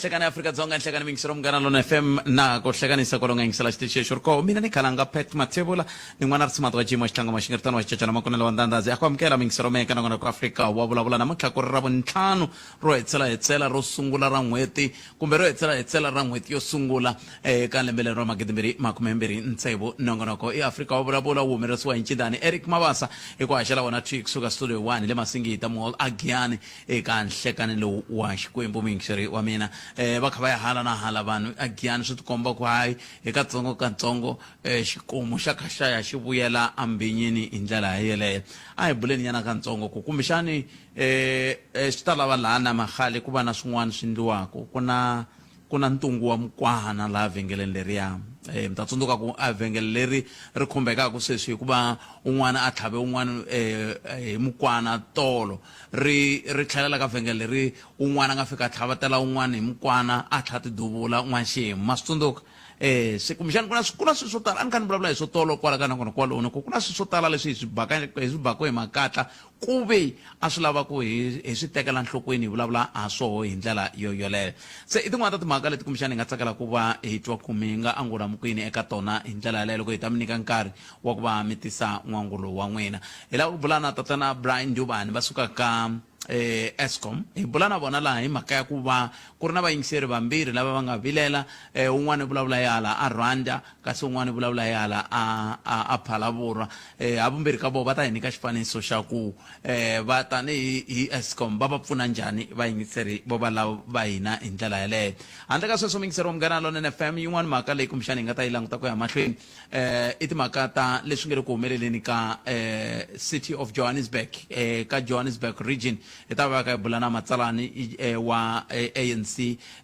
Hlekani Afrika-Dzonga, nhlekani miyingiselo Munghana Lona FM na ku hlekanisa kwalo nga yingisela xitichi lexi ri koho. Mina ni khalanga Pat Mathebula, ni n'wana Risimato wa Jimo Xitlanga Maxingeritano wa Xicecana Makunele wa Ndandhazi. A ku amukela miyingiselo meka nakona ku Afrika wa vulavula namuntlha ku ri ra vuntlhanu ro hetsela hetsela ro sungula ra n'hweti kumbe ro hetsela hetsela ra n'hweti yo sungula eka lembe leri ra 2026. Nongonoko i Afrika wa vulavula wu humelerisiwa hi Ncindani Eric Mabasa hi ku haxela wona thwi kusuka studio 1 le Masingita Mall a Giyani. Eka nhlekani lowu wa Xikwembu, muyingiseri wa mina, va kha va ya hala na hala vanhu a Giyani, swi tikomba ku hayi hi katsongo katsongo xikomu xa kha xa ya xi vuyela embhinyini hi ndlela yeleyo. A hi buleni nyana katsongo ku kumbexani swi ta lava laha na Magale ku va na swin'wana swi ndliwaka. Ku na ku na ntungu wa mukwana laha vhengeleni leriya. Mi ta tsundzuka ku a vhengele leri ri khumbekaka sweswi hikuva un'wana a tlhave un'wana hi mukwana tolo. Ri ri tlhelela ka vhengele leri un'wana a nga fika a tlhavatela un'wana hi mukwana a tlha tiduvula n'waxemu. Ma swi tsundzuka? E, se kumbexana ku na ku na swilo swo tala a ni kha ni vulavula hi swo tolo kwala ka nakona kwalono ku ku na swilo swo tala leswi hi swi baka hi swi baka hi makatla ku ve a swi lava ku hi hi swi tekela nhlokweni hi vulavula ha swoho hi ndlela yo yoleyo. Se i tin'wana ta timhaka leti kumbexana hi nga tsakela ku va hi twa ku mi nga angula mi ku yini eka tona hi ndlela yaleyo loko hi ta mi nyika nkarhi wa ku va mi tisa n'wangulo wa n'wina. Hi lava ku bula na tatana Brian Ndubane va suka ka eh, Eskom. Hi bula na vona laha hi mhaka ya ku va ku ri na vayingiseri vambirhi lava va nga vilela, eh, un'wana u vulavula hi hala a Rwanda kasi un'wana u vulavula hi hala a, a, a Phalaborwa. Eh, havumbirhi ka vona va ta hi nyika xifaniso xa ku eh, va tanihi hi Eskom va va pfuna njhani vayingiseri vo va lava va hina hi ndlela yaleyo. Handle ka sweswo muyingiseri wa Munghana Lonene FM, yin'wana mhaka leyi kumbexana hi nga ta yi languta ku ya mahlweni eh i timhaka ta leswi nga le ku humeleleni ka eh City of Johannesburg eh ka Johannesburg region. Hi ta va ka hi bula na matsalani eh, wa eh, ANC.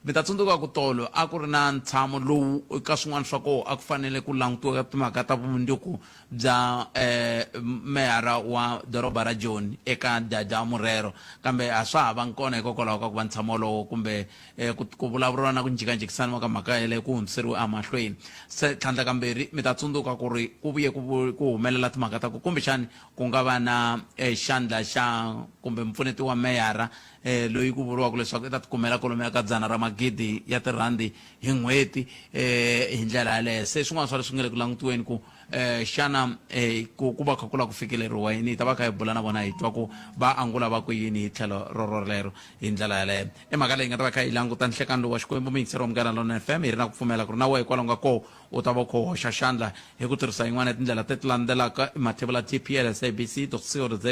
Mi ta tsundzuka ku tolo a ku ri na ntshamo lowu ka swin'wana swa koho a ku fanele ku langutiwa timhaka ta vumundzuku bya eh, meyara wa doroba ra Joni eka Dada Morero, kambe a swa ha vangi kona hikokwalaho ka ku va ntshamo wolowo kumbe Eh, ku, ku vulavuriwa na ku njhikanjhikisaniwa ka mhaka yeleyo ku hundziseriwe emahlweni. Se tlhandlakambirhi, mi ta tsundzuka ku ri ku vuye ku, ku humelela timhaka ta ku kumbexani ku nga va na eh, xandla xa kumbe mupfuneti wa meyara eh, loyi ku vuriwaka leswaku i ta tikumela kwalomuya ka dzana ra magidi ya tirhandi hi n'hweti eh, hi ndlela yaleyo. Se swin'wana swa leswi nga le ku langutiweni ku eh, xana eh, ku, ku va kha ku lava ku fikeleriwa yini, hi ta va kha hi bula na vona hi twa ku va angula va ku yini hi tlhelo rorolero hi ndlela yaleyo. I mhaka leyi nga ta va kha yi languta nhlekani lowu wa Xikwembu, muyingiseri wa Munghana Lonene FM, hi ri na ku pfumela ku ri na wehe kwalaho nga koho u ta va u kha u hoxa xandla hi ku tirhisa yin'wana ya tindlela teti landzelaka, Mathebula TP at sabc dot co dot za,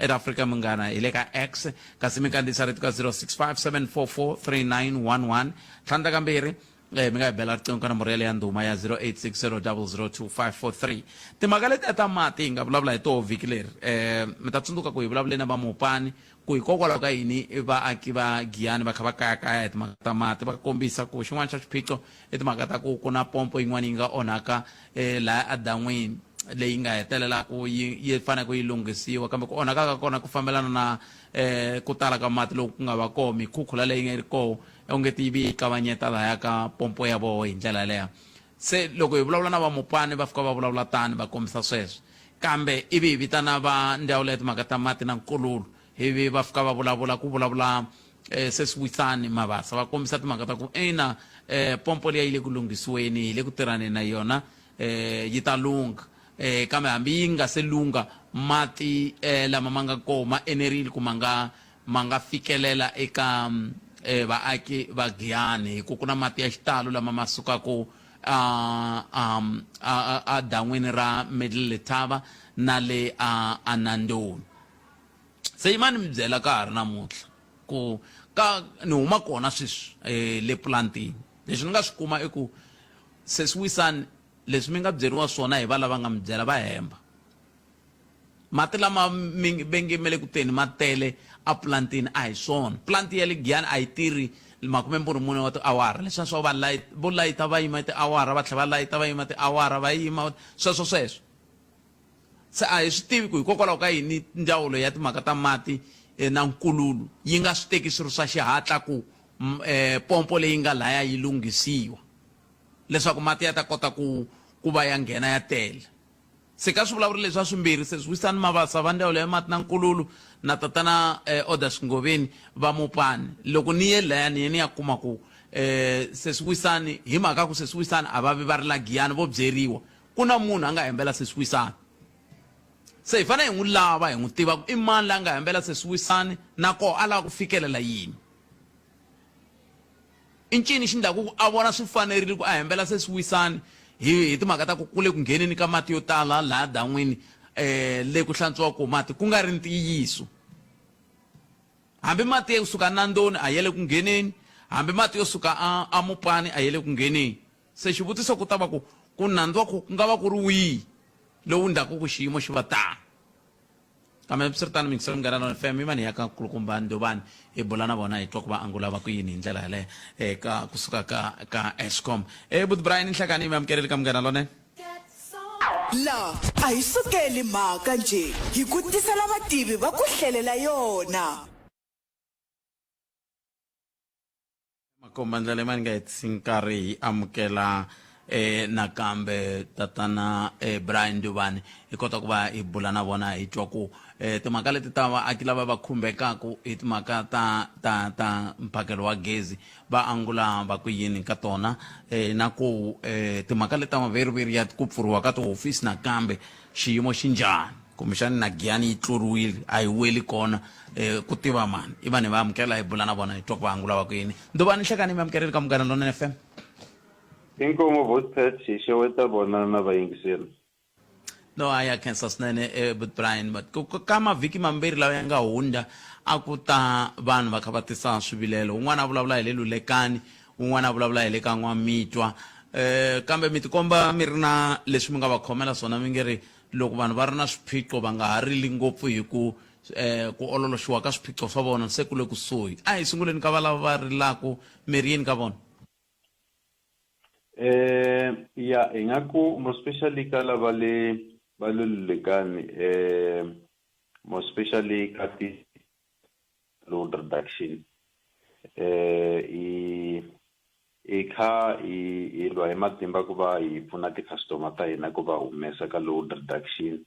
at Afrika Munghana hi le ka X, kasi mi kandziyisa rito ka 0657443911. Tlhandlakambirhi, Eh, mi nga hi bela riqingho ka nomboro yaleyo ya ndhuma ya 0860002543. Timhaka letiya ta mati hi nga vulavula hi toho vhiki leri. Eh, mi ta tsundzuka ku hi vulavule na va Mopani ku hikokwalaho ka yini vaaki va Giyani va kha va kayakaya hi timhaka ta mati, va kombisa ku xin'wana xa swiphiqo i timhaka ta ku ku na pompo yin'wana yi nga onhaka eh, laha edan'wini leyi nga hetelelaka yi yi fanele yi lunghisiwa, kambe ku onhaka ka kona ku fambelana na eh, ku tala ka mati loku ku nga va koho, mikhukhula leyi nga ri koho onge ti yi kavanyeta lahaya ka pompo ya voho hi ndlela yaleyo. Se loko hi vulavula na va Mopani va fika va vulavula tani va kombisa sweswo, kambe ivi hi vitana va ndzawulo ya timhaka ta mati na nkululo ivi va fika va vulavula ku vulavula eh, sesi Wisani Mabasa va kombisa timhaka ta ku ina eh, pompo liya yi le ku lunghisiweni, hi le ku tirhaneni na yona eh, yi ta lungha eh, kambe hambi yi nga se lungha mati eh, lama ma nga koho ma enerile ku ma nga ma nga fikelela eka eh, vaaki va Giyani hi ku ku na mati ya xitalo lama ma sukaka a a a a dan'wini ra Middle Letaba na le a a Nandoni. Se yimani mi byela ka ha ri namuntlha ku ka ni huma kona sweswi eh, le pulantini. Leswi ni nga swi kuma i ku sesi Wisani leswi mi nga byeriwa swona hi va lava nga mi byela va hemba. Mati lama mi ve nge ma le ku teni ma tele a pulantini a hi swona. Pulanti ya le Giyani a yi tirhi makumembirhi-mune wa tiawara. Leswiya swa va vo layita va yima tiawara va tlhela va layita va yima tiawara va yima sweswo sweswo. Se a hi swi tivi ku hikokwalaho ka yini ndzawulo ya timhaka ta mati na nkululo yi nga swi teki swi ri swa xihatla ku pompo leyi nga laya yi lunghisiwa leswaku mati ya ta kota ku ku va ya nghena ya tele. Se ka swivulavuri leswi swimbirhi, Sesi Wisani Mabasa va Ndzawulo ya Mati na Nkululo na Tatana Odas Ngoveni va Mopani, loko ni ye laya ni ye ni ya kuma ku um sesi Wisani hi mhaka ku sesi Wisani a va vi va ri la Giyani vo byeriwa ku na munhu a nga hembela sesi Wisani. Se hi fanele hi n'wi lava hi n'wi tiva ku i mani la nga hembela sesi Wisani na koho a lava ku fikelela yini. I ncini xi ndlaku ku a vona swi fanerile ku a hembela sesi Wisani hi hi timhaka ta ku ku le ku ngheneni ka mati yo tala laha dan'wini um le ku hlantswiwaka koho mati ku nga ri ntiyiso. Hambi mati ya kusuka Nandoni a ya le ku ngheneni, hambi mati yo suka a a Mupani a ya le ku ngheneni. Se xivutiso ku ta va ku, ku nandziwa ku ku nga va ku ri wihi lowu ndlaku ku xiyimo xi va tano? Kambe swiritano miyingiseri Munghana Lonene FM, yimani hi ya ka Nkulukumba Ndovani hi bula na vona hi twa ku va angula va ku yini hi ndlela yaleyo eka kusuka ka ka Eskom. E buti Brian Nhlekani mi amukeleli ka Munghana Lonene. La a hi sukeli mhaka njhe, hi ku tisela vativi va ku hlelela yona. Makombandlela mani nga hetisi nkarhi hi amukela eh, nakambe tatana eh, Brian Nduvani hi kota ku va hi bula na vona hi twa ku eh, timhaka leti ta vaaki lava va khumbekaku hi timhaka ta ta ta mphakelo wa gezi va angula va ku yini ka tona eh, na ku eh, timhaka leti ta maveriveri ya ku pfuriwa ka tihofisi nakambe xiyimo xi njhani kumbexani na Giyani yi tluriwile a yi weli kona eh, ku tiva mani i vanhu va amukela hi bula na vona hi twa ku va angula va ku yini. Ndovani Nhlekani mi amukerile ka Munghana Lonene FM. Inkomu Vostet hi xeweta vona na vayingiseri. No a ya khensa swinene eh, but Brian but ka mavhiki mambirhi lawa ya nga hundza a ku ta vanhu va kha va tisa swivilelo un'wana a vulavula hi le Lulekani un'wana a vulavula hi le ka N'wamitwa eh kambe mi tikomba mi ri na leswi mi nga va khomela swona mi nge ri loko vanhu va ri na swiphiqo va nga ha rili ngopfu hi ku eh ku ololoxiwa ka swiphiqo swa vona se ku le kusuhi a hi sunguleni ka valava va rilaku mi ri yini ka vona. Eh ya hi nga ku more especially ka lava le va le Lulekani eh more especially ka ti load reduction eh hi hi kha hi hi lwa hi matimba ku va hi pfuna ti-customer ta hina ku va humesa ka load reduction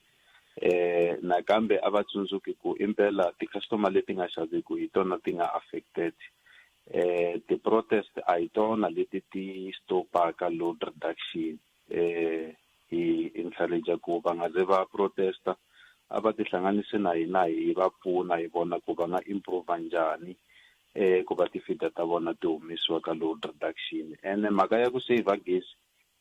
eh nakambe a va tsundzuki ku impela ti-customer leti nga xaviku hi tona ti nga affected eh ti-protest a hi tona leti ti stopaka load reduction eh hi encourage ku va nga ze va protesta a va tihlanganisi na hina hi va pfuna hi vona ku va nga improve njhani eh ku va ti-feeder ta vona ti humesiwa ka load reduction ene mhaka ya ku save gezi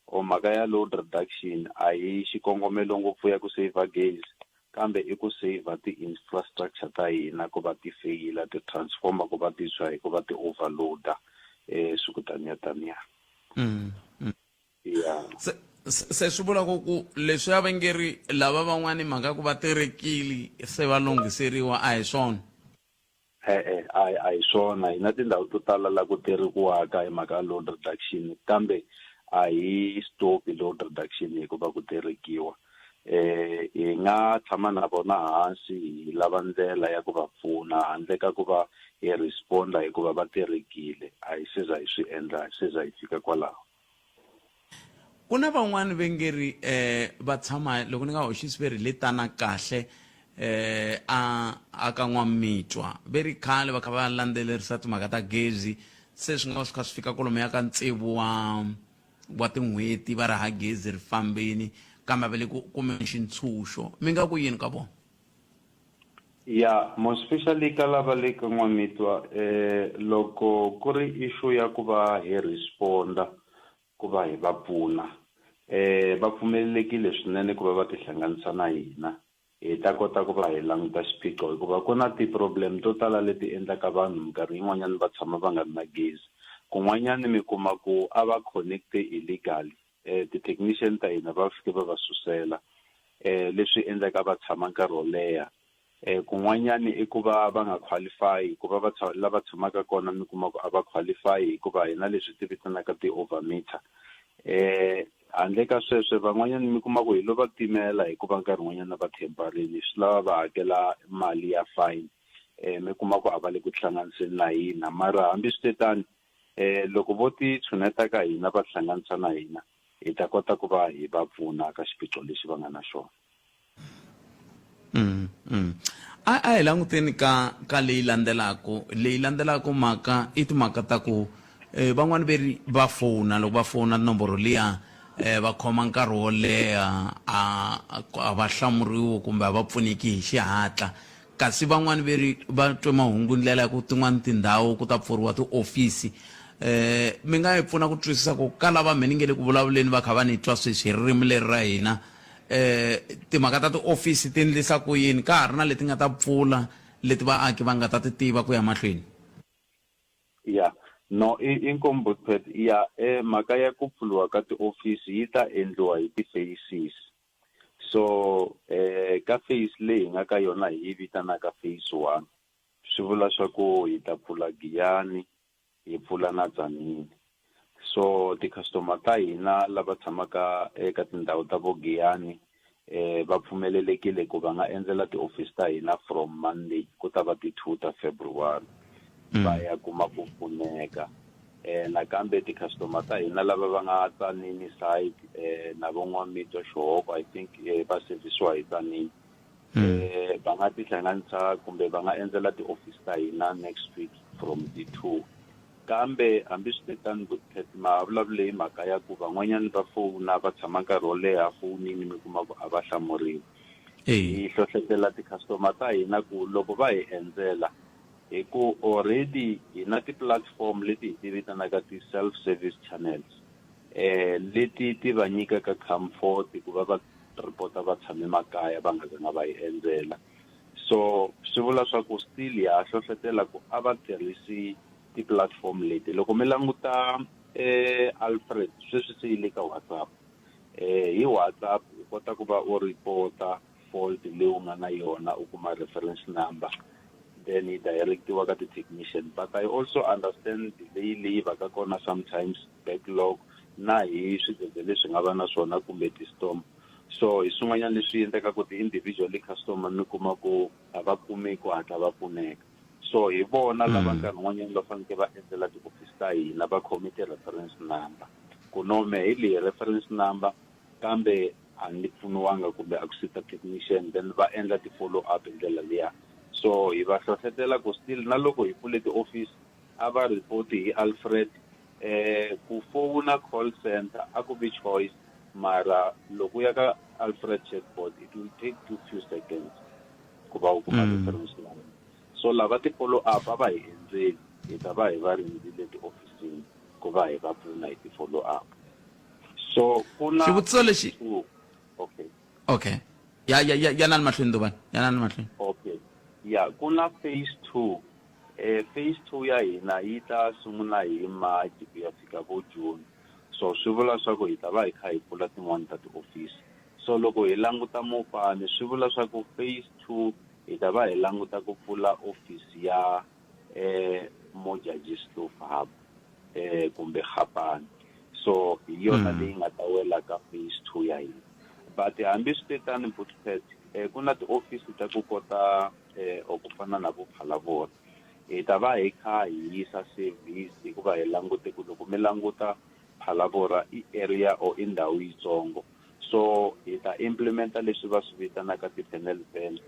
or mhaka ya load reduction a hi xikongomelo ngopfu ya ku save gezi kambe i ku save ti-infrastructure ta hina ku va ti feyila ti-transformer ku va ti tshwa hi ku va ti overloader eh swi ku taniya taniya. Ya. Se se swi vula ku ku leswi a va nge ri lava van'wani mhaka ku va terekile se va lunghiseriwa a hi swona. E-e a a hi swona hi na tindhawu to tala la ku terekiwaka hi mhaka ya load reduction kambe a hi stop load reduction hikuva ku terekiwa eh hi nga tshama na vona hansi hi lava ndlela ya ku va pfuna handle ka ku va hi responda hikuva va terekile a hi se za hi swi endla a hi se za hi fika kwalaho. Ku na van'wani ve nge ri um va tshama loko ni nga hoxisi ve ri le tana kahle um a a ka N'wamitwa ve ri khale va kha va landzelerisa timhaka ta gezi se swi nga va swi kha swi fika kwalomuya ka tsevu wa wa tin'hweti va ri ha gezi ri fambini kambe a va le ku kumeni xintshunxo mi nga ku yini ka vona? Ya more especially ka lava le ka N'wamitwa eh loko ku ri issue ya ku va hi responda ku va hi va pfuna eh va pfumelelekile swinene ku va va tihlanganisa na hina hi ta kota ku va hi languta xiphiqo hikuva ku na ti-problem to tala leti endlaka vanhu minkarhi yin'wanyana va tshama va nga ri na gezi kun'wanyana mi kuma ku a va connect illegally eh ti-technician ta hina va fike va va susela eh leswi endlaka va tshama nkarhi wo leha eh kun'wanyani i ku va va nga qualify hikuva va lava tshamaka kona mi kuma ku a va qualify hikuva hina leswi ti vitanaka ti-over meter eh handle ka sweswo van'wanyana mi kuma ku hi lo va timela hikuva nkarhi wun'wanyana va temperini swi lava va hakela mali ya fine eh mi kuma ku a va le ku tihlanganiseni na hina mara hambiswitetano eh loko vo ti tshuneta ka hina va tihlanganisa na hina hi ta kota ku va hi va pfuna ka xiphiqo lexi va nga na xona. Mm, mm. A a hi languteni ka ka leyi landzelaka leyi landzelaka mhaka i timhaka ta ku Eh, van'wani ve ri va fona loko va fona nomboro liya eh, va khoma nkarhi wo leha a a va hlamuriwi kumbe a va pfuneki hi xihatla kasi van'wani ve ri va twe mahungu ndlela ya ku tin'wani tindhawu ku ta pfuriwa tiofisi eh mi nga yi pfuna ku twisisa ku ka lava me ni nge le ku vulavuleni va kha va ni twa sweswi hi ririmi leri ra hina eh timhaka ta tiofisi ti ndlisa ku yini ka ha ri na leti nga ta pfula leti vaaki va nga ta ti tiva ku ya mahlweni Ya. No, i inkomu Botpet. Ya, e mhaka ya ku pfuriwa ka tiofisi yi ta endliwa hi ti-phases. So, eh ka phase leyi hi nga ka yona hi yi vitanaka phase one, swi vula swa ku hi ta pfula Giyani, hi pfula na Tzaneen. So ti-customer ta hina lava tshamaka eka tindhawu ta vo Giyani eh va pfumelelekile ku va nga endzela tiofisi ta hina from Monday ku ta va ti-2 ta February va ya kuma ku pfuneka. Eh nakambe ti-customer ta hina lava va nga Tzaneen side eh na vo N'wamitwa Xihoko I think eh, va servisiwa hi Tzaneen eh va nga tihlanganisa kumbe va nga endzela tiofisi ta hina next week from ti-2. Kambe hambiswiritano, Butpet ma ha vulavule hi mhaka ya ku van'wanyana va fowuna va tshama nkarhi wo leha fowunini mi kuma ku a va hlamuriwi. Hi hlohletela ti-customer ta hina ku loko va hi endzela, hi ku already hi na ti-platform leti hi ti vitanaka ti-self service channels leti ti va nyikaka comfort ku va va report-a va tshame makaya va nga zanga va hi endzela. So swi vula swa ku still ya ha hlohletela ku a va tirhisi ti-platform leti. Loko mi languta Alfred sweswi se yi le ka WhatsApp. Hi WhatsApp u kota ku va u report-a fault leyi u nga na yona u kuma reference number then yi direct-iwa ka ti-technician. But I also understand delay leyi va ka kona sometimes, backlog na hi swidzedze leswi nga va na swona kumbe ti-storm. So hi swin'wanyana leswi endlaka ku ti-individually customer mi kuma ku a va kumi ku hatla va pfuneka. So hi vona lava nkarhi wun'wanyana va fanekele va endzela tihofisi ta hina va khome ti-reference number ku no me hi leyi reference number kambe a ni pfuniwanga kumbe a ku sita technician, then va endla ti-follow up hi ndlela liya. So hi va hlohletela ku still na loko hi pfule ti-office a va report hi Alfred. Ku fowuna call center a ku vi choice, mara loko u ya ka Alfred chatbot it will take you few seconds ku va u kuma reference number. So lava ti-follow up a va hi endzeli, hi ta va hi va rindzile tihofisini ku va hi va pfuna hi ti-follow up. So ku na Xivutiso lexi two. Okay. Okay. Ya ya ya yanani mahlweni Nduvani, yanani mahlweni. Okay. Ya ku na phase 2. Phase 2 ya hina yi ta sungula hi March ku ya fika vo June. So swi vula swa ku hi ta va hi kha hi pfula tin'wani ta tiofisi. So loko hi languta Mopani swi vula swa ku phase 2 hi ta va hi languta ku pfula office ya Modjadjiskloof Hub kumbe Gapane. So hi yona leyi nga ta wela ka phase 2 ya hina. But hambi swi te tano Butpet, ku na tiofisi ta ku kota or ku fana na vo Phalaborwa. Hi ta va hi kha hi yisa service hikuva hi langute ku loko mi languta Phalaborwa i area or i ndhawu yitsongo. So hi ta implementa leswi va swi vitanaka ti-panel van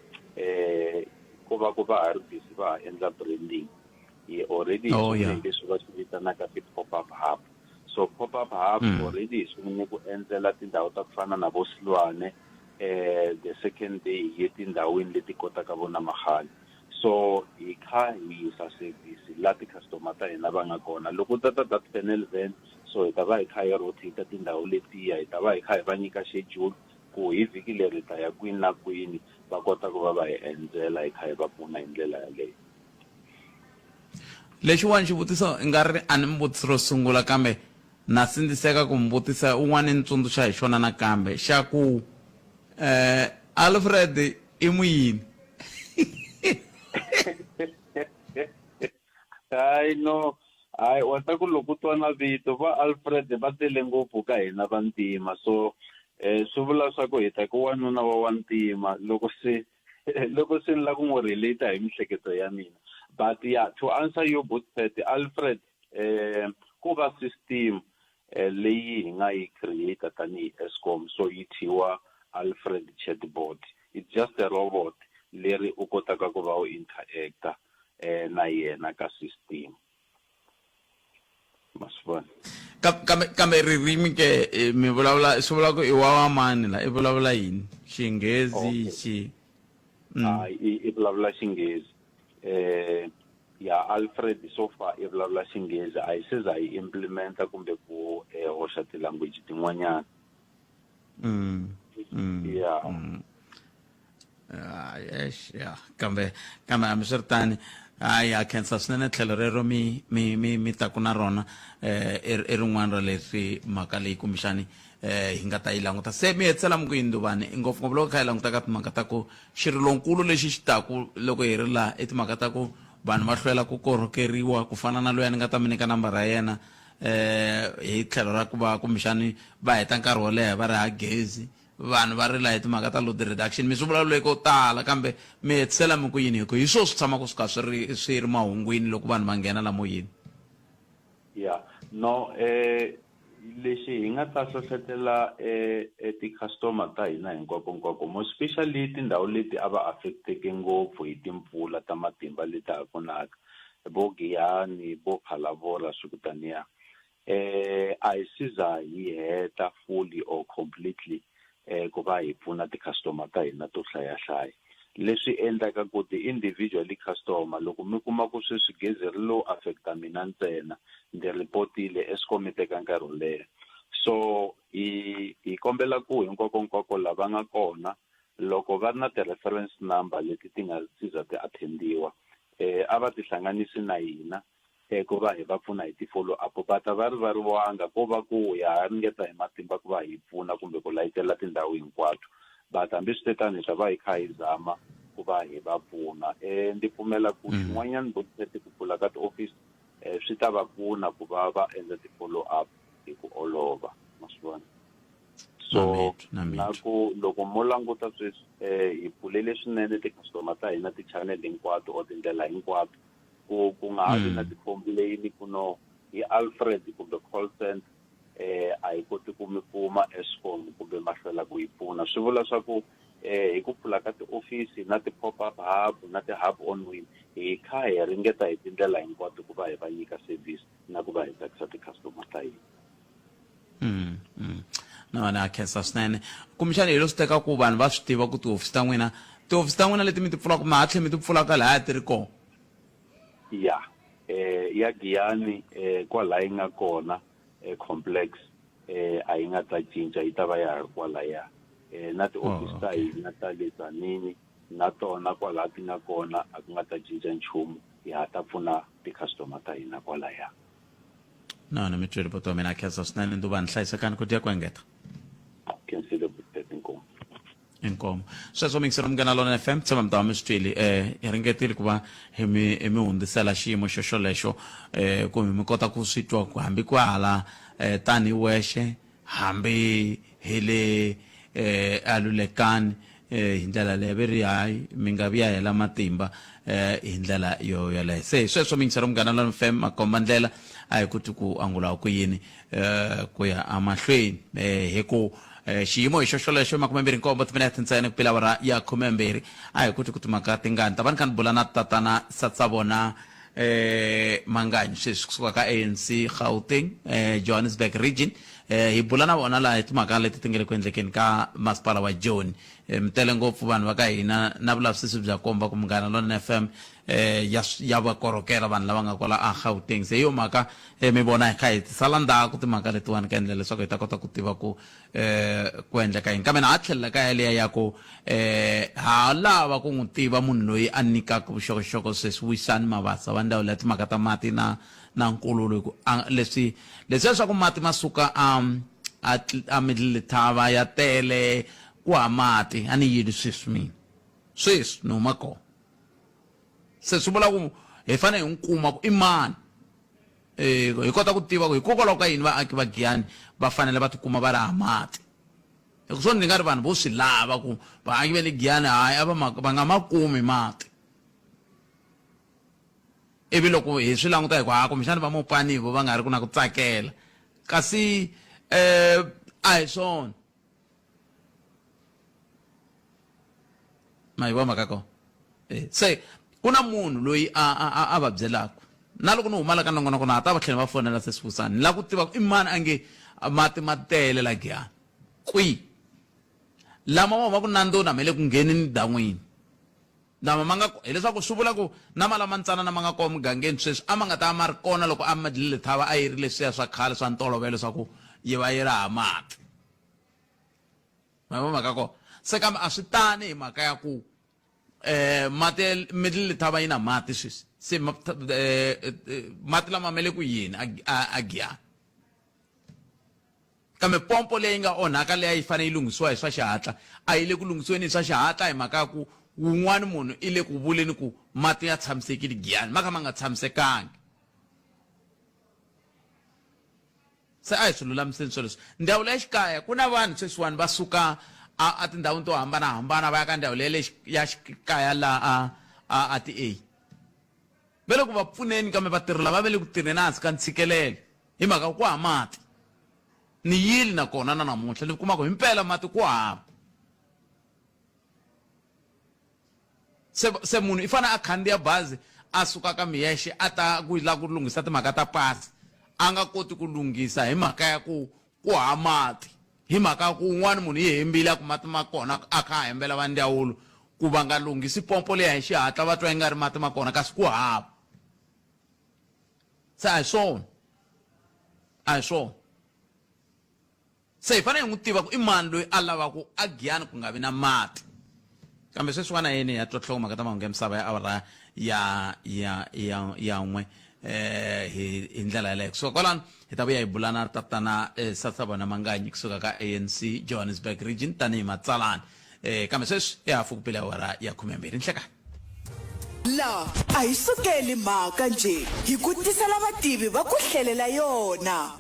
ko va ku va ha ri busy va ha endla branding. Hi already hi Oh, sungule yeah. hi leswi va swi vitanaka ti-pop-up hub. So pop-up hub already hi sungule ku endzela tindhawu ta ku fana na vo Silwane, the second day hi ye tindhawini leti kotaka vo Namahadi. So hi kha hi yisa service la ti-customer ta hina va nga kona. Loko ta ta that panel van, so hi ta va hi kha hi rotate tindhawu letiya, hi ta va hi kha hi va nyika schedule ku hi vhiki leri hi ta ya kwini na kwini, va kota ku va va hi endzela hi kha hi va pfuna hi ndlela yaleyo. Lexiwani xivutiso i nga ri a ni mi vutisi ro sungula kambe na sindziseka ku mi vutisa un'wana ni tsundzuxa hi xona nakambe xa ku Alfred i muyini? Hayi no, hayi wa ta ku loko u twa na vito va Alfred va tele ngopfu ka hina vantima, so swi vula swa ku hi ta ku wanuna wa wantima loko se loko se ni la ku n'wi relate hi mihleketo ya mina. But yeah, to answer you Butpet, Alfred ku va system leyi hi nga yi create tanihi Eskom, so yi thyiwa Alfred chatbot. It's just a robot leri u kotaka ku va u interacta na yena ka system. Ma swi vona? Kambe kambe ririmi ke eh, mi vulavula swi vula ku i wa wa mani la i vulavula yini xinghezi Okay. xi Hayi, i vulavula Xinghezi. Ya Alfred so far i vulavula Xinghezi, a hi se za hi implementa kumbe ku hoxa ti-language tin'wanyana. Ya. Ah, yes, ya kambe kambe hambiswiritani hayi ha khensa swinene tlhelo rero mi mi mi mi taku na rona eh i rin'wana ra leswi mhaka leyi kumbexani eh hi nga ta yi languta se mi hetisela mi ku yini Nduvani ngopfungopfu loko kha hi languta ka timhaka ta ku xirilonkulu lexi xi taku loko hi ri laha i timhaka ta ku vanhu va hlwela ku korhokeriwa ku fana na loyi a ni nga ta mi nyika nambara ya yena eh hi tlhelo ra ku va kumbexani va heta nkarhi wo leha va ri ha gezi Vanhu va rila hi timhaka ta load reduction. Mi swi vulavule ko tala kambe mi hetisela mi ku yini hi ku hi swo swi tshamaka swi kha swi ri swi ri mahungwini loko vanhu va nghena la moyeni. Ya. No eh lexi hi nga ta hlohletela eh ti-customer ta hina hinkwako hinkwako more especially tindhawu leti a va affect-eke ngopfu hi timpfula ta matimba leti ha ku naka vo Giyani vo Phalaborwa swi ku taniya. Eh a hi si za hi heta fully or completely eh ku va hi pfuna ti-customer ta hina to hlayahlaya. Leswi endlaka ku ti-individually customer loko mi kuma ku sweswi gezi ri lo affect-a mina ntsena ndzi report-ile Eskom yi teka nkarhi wo leha. So hi hi kombela ku hinkwakonkwako la va nga kona loko va ri na ti-reference number leti ti nga si za ti attend-iwa a va tihlanganisi na hina ku va hi va pfuna hi ti-follow up va ta va rivariwanga ko va ku ya ha ringeta hi matimba ku va hi pfuna kumbe ku layitela tindhawu hinkwato but hambi swi te tano hi ta va hi kha hi zama ku va hi va pfuna ndzi pfumela ku xin'wanyana botete ku pfula ka tiofisi swi ta va pfuna ku va va endla ti-follow up hi ku olova ma swi vona so na ku loko mo languta sweswi hi pfulele swinene ti-customer ta hina ti-channel hinkwato or tindlela hinkwato ku ku nga ha vi na ti-complain ku no hi Alfred kumbe call center eh a hi koti ku mi kuma Eskom kumbe ma hlwela ku yi pfuna swi vula swa ku eh hi ku pfula ka tiofisi na ti-pop up hub na ti-hub on wheel hi kha hi ringeta hi tindlela hinkwato ku va hi va nyika service na ku va hi tsakisa ti-customer ta hina. Na wena ha khensa swinene kumbexana hi lo swi teka ku vanhu va swi tiva ku tihofisi ta n'wina tihofisi ta n'wina leti mi ti pfulaka ma ha tlhe mi ti pfulaka lahaya ti ri kona. Ya eh ya Giyani eh kwala yi nga kona eh complex eh a yi nga ta cinca yi ta va ya ha ri kwalaya eh na tiofisi ta hina ta le Tzaneen na tona kwala ti nga kona a ku nga ta cinca nchumu hi ha ta pfuna ti-customer ta hina kwalaya. Na wena mi twile buti wa mina ha khensa swinene Nduvani hlayisekani ku dya ku engeta. Khensile buti inkomu. Inkomu. Sweswo miyingiseri Munghana Lonene FM tshemba mi ta va mi swi twile eh hi ringetile ku va hi mi hi mi hundzisela xiyimo xo xolexo eh ku mi kota ku swi twa ku hambi kwahala eh tani wexe hambi hi le eh alulekani eh hi ndlela leyo ve ri hayi mi nga vi ya hela matimba eh hi ndlela yo yoleyo se hi sweswo miyingiseri Munghana Lonene FM makomba ndlela a hi kuti ku angula ku yini eh ku ya amahlweni eh hi ku eh, xiyimo hi xo xolexo 27 timinete ntsena ku pela awara ya 12 a hi kuti ku timhaka tingani ta va ni kha ni bula na tatana Satsavona eh Manganyi sweswi kusuka ka ANC Gauteng eh Johannesburg region eh hi bula na vona laha hi timhaka leti ti nga le ku endlekeni ka masipala wa Joni eh, mi tele ngopfu vanhu va ka hina na vulavisisi bya komba ku Munghana Lonene FM eh ya ya va korhokela vanhu lava nga kwala a Gauteng se hi yo mhaka eh, mi vona hi kha hi tisala ndzhaku timhaka letiwani ka endlela leswaku hi ta kota ku tiva ku eh ku endleka yini kambe na ha tlhelela ka yaliya ya ku eh ha lava ku n'wi tiva munhu loyi a nyikaka vuxokoxoko sweswi Wisani Mabasa wa ndzawulo ya timhaka ta mati na na nkululo hi ku leswi leswiya swa ku mati ma suka a a a Middle Letaba ya tele ku ha mati a ni yili sweswi mina sweswi ni huma kona se swi vula ku hi fanele hi n'wi kuma ku i mani eh hi kota ku tiva ku hikokwalaho ka yini vaaki va Giyani va fanele va tikuma va ri ha mati hi ku swona ni nga ri vanhu vo swi lava ku vaaki va le Giyani hayi a va va nga ma kumi mati ivi loko hi swi languta hi ku ha kumbexana va mopani vo va nga ri ku na ku tsakela kasi eh a hi swona ma yi vona mhaka kona eh, se ku na munhu loyi a a a va byelaka. Na loko ni huma la ka nongonoko na ha ta va tlhela va fonela sesi Vusani. Ni lava ku tiva ku i mani a nge mati ma tele la Giyani. Kwihi? Lama ma humaka Nandoni a ma le ku ngheneni dan'wini. Lama ma nga hileswaku swi vula ku na ma lama ntsanana ma nga kona mugangeni sweswi a ma nga ta va ma ri kona loko a Middle Lethaba a yi ri leswiya swa khale swa ntolovelo swa ku yi va yi ri hava mati. Ma yi vona mhaka ya kona? Se kambe a swi tani hi mhaka ya ku mati ya Middle Lethaba yi na mati sweswi se mati lama ma le ku yeni a Giyani. Kambe pompo leyi nga onhaka leyi a yi fanele yi lunghisiwa hi swa xihatla a yi le ku lunghisiweni hi swa xihatla hi mhaka ya ku wun'wana munhu i le ku vuleni ku mati ya tshamisekile Giyani ma kha ma nga tshamisekangi. Se a hi swi lulamiseni swoleswo. Ndzawulo ya xikaya ku na vanhu sweswiwani va suka a a tindhawini to hambanahambana va ya ka ndzawulo ya le ya xikaya laha a a a ti-A. Va le ku va pfuneni kambe vatirhi lava va le ku tirheni ehansi ka ntshikelelo hi mhaka ku hava mati. Ni yile na kona na namuntlha ni kuma ku himpela mati ku hava. Se se munhu i fanele a khandziya bazi a suka ka Miyexe a ta ku lava ku lunghisa timhaka ta pasi a nga koti ku lunghisa hi mhaka ya ku ku hava mati hi mhaka ya ku un'wana munhu i hembile a ku mati ma kona a kha a hembela va ndzawulo ku va nga lunghisi pompo liya hi xihatla va twa i nga ri mati ma kona kasi ku hava. Se a hi swona a hi swona. Se hi fanele hi n'wi tiva ku i mani loyi a lavaka a Giyani ku nga vi na mati. Kambe sweswiwani a yeni hi ya twa nhlokomhaka ta mahungu ya misava ya awara ya ya ya ya n'we hi hi ndlela yaleyo. Kusuka kwalano hi ta vuya hi bula na tatana Sasavona Manganyi kusuka ka ANC Johannesburg Region tanihi matsalani. Kambe sweswi i hafu ku pele awara ya khumembirhi. Nhlekani. La a hi sukeli mhaka njhe, hi ku tisela vativi va ku hlelela yona.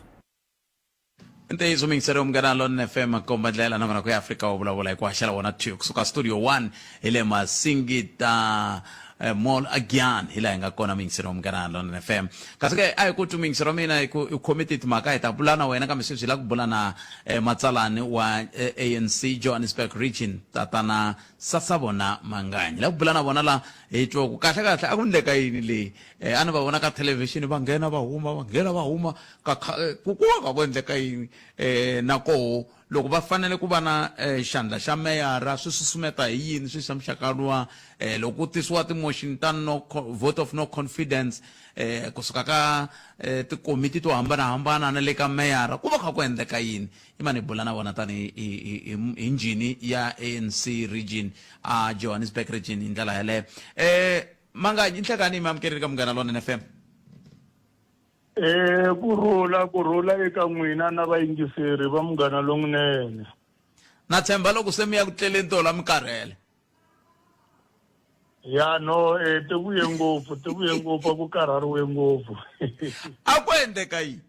Ntiyiso muyingiseri wa Munghana Lonene FM komba ndlela na ku ya Afrika wa vulavula hi ku haxela wona 2 kusuka studio 1 hi le Masingita eh, Mall again hi laha hi nga kona muyingiseri wa Munghana Lonene FM kasi ke a hi ku twi muyingiseri wa mina hi ku i khome timhaka hi ta bula na wena kambe sweswi hi lava ku bula na eh, matsalani wa eh, ANC Johannesburg Region tatana Sasavona Manganyi lava ku bula na vona la hi twa ku kahle kahle a ku ndleka yini leyi eh, a ni va vona ka thelevhixini va nghena va huma va nghena va huma ka eh, ku ku va ku endleka yini eh, na koho loko va fanele ku va na eh, xandla xa meyara swi susumeta hi yini swi xa muxaka luwa eh, loko ku tisiwa ti-motion ta no vote of no confidence eh, kusuka ka eh, tikomiti to hambanahambana na le ka meyara ku va kha ku endleka yini i mani hi bula na vona tani hi njhini ya ANC region a Johannesburg region hi ndlela yaleyo eh Manganyi nhlekani mi amukeleli ka Munghana Lonene FM. Eh kurhula kurhula eka n'wina na vayingiseri va Munghana Lonene. Na tshemba loko se mi ya ku tleleni tolo a mi karhele. Ya no eh ti vuye ngopfu ti vuye ngopfu a ku karhariwe ngopfu. A ku endleka yini?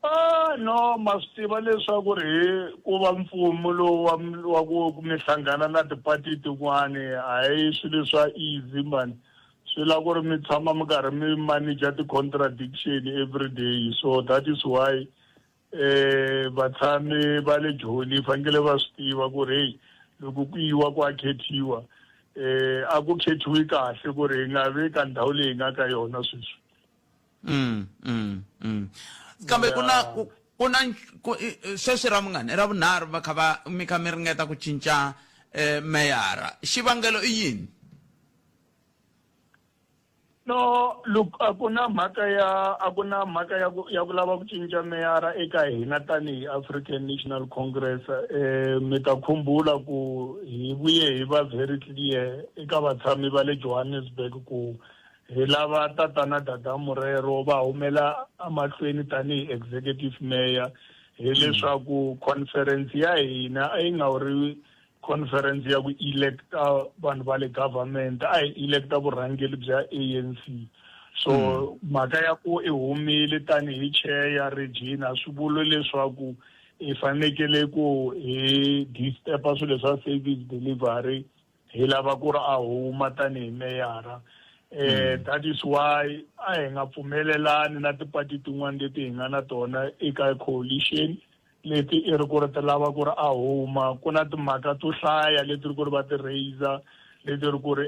Ah no ma swi tiva leswaku ri hi ku va mfumo lowu wa wa ku mi hlangana na tipati tin'wani a hi swilo swa easy mani swi lava ku ri mi tshama mi karhi mi manager ti-contradiction every day so that is why eh vatshami va le Joni fanekele va swi tiva ku ri hey loko ku yiwa ku a khethiwa eh a ku khethiwi kahle ku ri hi nga vi ka ndhawu leyi hi nga ka yona sweswi. Mm, mm, mm. Kambe ku na ku ku na ku sweswi ra vungani ra vunharhu va kha va mi kha mi ringeta ku cinca eh, meyara xivangelo i yini no look a ku na mhaka ya a ku na mhaka ya ku ya ku lava ku cinca meyara eka hina tanihi African National Congress eh mi ta khumbula ku hi vuye hi va very clear eka vatshami va le Johannesburg ku Hi lava Tatana Dada Morero va humela emahlweni tanihi Executive Mayor hileswaku conference ya hina a yi nga ri conference ya ku electa vanhu va le government a hi electa vurhangeri bya ANC so mm. mhaka ya ku i humile tanihi chair ya region a swi vuli leswaku hi fanekele ku hi disturba swilo swa service delivery hi lava ku ri a huma tanihi meyara eh mm. that is why a hi nga pfumelelani na tipati tin'wana leti hi nga na tona eka coalition leti i ri ku ri ti lava ku ri a huma ku na timhaka to hlaya leti ri ku ri va ti raiser leti ri ku ri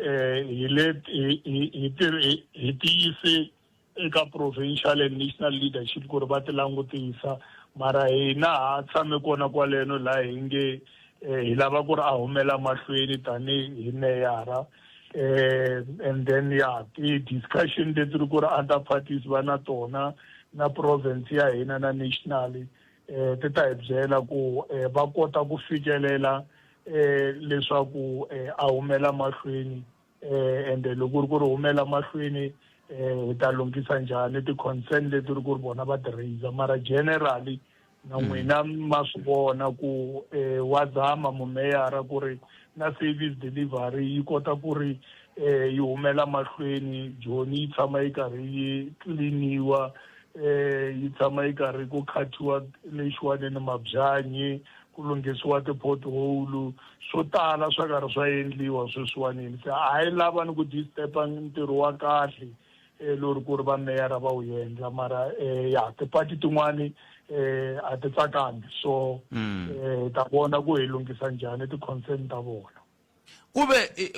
hi le hi hi hi tiyise eka provincial and national leadership ku ri va ti langutisa mara hina ha tshame kona kwaleno laha hi nge hi lava ku ri a humela mahlweni tanihi meyara and then ya ti-discussion leti ri ku ri other parties va na tona na province ya hina na national ti ta hi byela ku va kota ku fikelela leswaku a humela mahlweni ende loko ri ku ri humela mahlweni hi ta lunghisa njhani ti-concern leti ri ku ri vona va ti raise mara generally na n'wina ma swi vona ku wa zama mumeyara ku ri na service delivery yi kota ku ri yi humela mahlweni Joni yi tshama yi karhi yi clean-iwa yi tshama yi karhi ku khathiwa lexiwaneni mabyanyi ku lunghisiwa ti-pothole swo tala swa karhi swa endliwa sweswiwanini se a hi lava ni ku disturb-a ntirho wa kahle lori ku ri va meyara va wu endla mara ya tipati tin'wani a ti tsakangi so hi ta vona ku hi lunghisa njhani ti-concern ta vona. Ku ve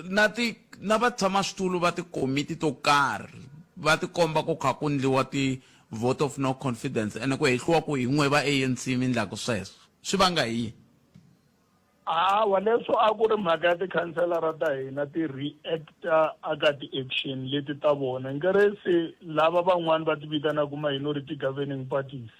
na ti na vatshama-switulu va tikomiti to karhi va tikomba ku kha ku ndliwa ti vote of no confidence ene ku hehliwa ku hi n'we va ANC mi ndlaku sweswo. Swi vanga hi yini? Hawa, leswo a ku ri mhaka ya tikhanselara ta hina ti react-a aka ti-action leti ta vona. Nkere se lava van'wani va ti vitanaka minority governing parties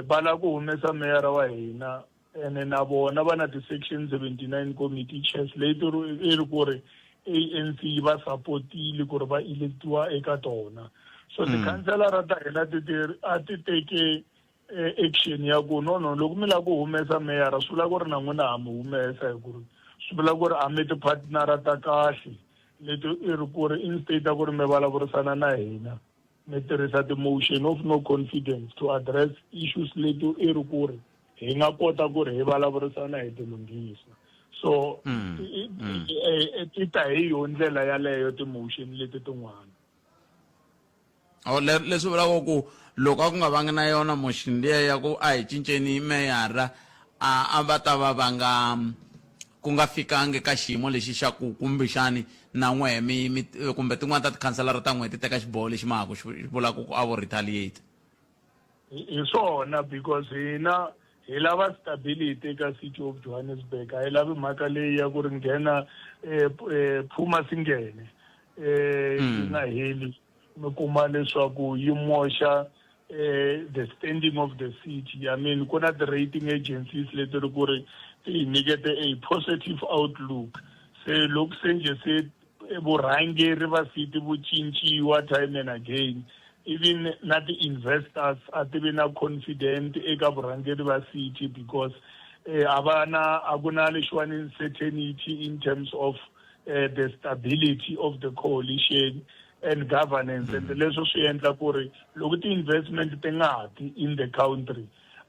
va lava ku humesa meyara wa hina ene na vona va na ti-section 79 committee chairs leyi ti ri i ri ku ri ANC yi va sapotile ku ri va electiwa eka tona. So tikhanselara ta hina ti ti a ti teke action ya ku no no loko mi lava ku humesa meyara swi vula ku ri na n'wina ha mi humesa hi ku ri swi vula ku ri a mi ti-partnera ta kahle leti i ri ku ri instead ya ku ri mi vulavurisana na hina mi tirhisa ti-motion of no confidence to address issues leti i ri ku ri hi nga kota ku ri hi vulavurisana hi ti lunghisa so ti ta hi yo ndlela yaleyo ti-motion leti tin'wana. Oh, leswi vulaka ku loko a ku nga vangi na yona motion liya ya ku a hi cinceni meyara a a va ta va va nga ku nga fikangi ka xiyimo lexi xa ku kumbexani na n'wehe mi, mi kumbe tin'wana ta tikhanselara ta n'wehe ti teka xiboho lexi ma ha ku xi vulaka ku a vo retaliate. Hi swona because hina hi lava stability eka City of Johannesburg a hi lavi mhaka leyi ya ku ri nghena phuma singhene yi nga heli mi kuma leswaku yi moxa the standing of the city. I mean ku na ti-rating agencies leti ri ku ri ti hi nyikete a positive outlook se loko se njhe se vurhangeri va city vu cinciwa time and again even na ti-investors a ti vi na confident eka vurhangeri va city because a va na a ku na lexiwani certainty in terms of the stability of the coalition and governance and leswo swi endla ku ri loko ti-investment ti nga ti in the country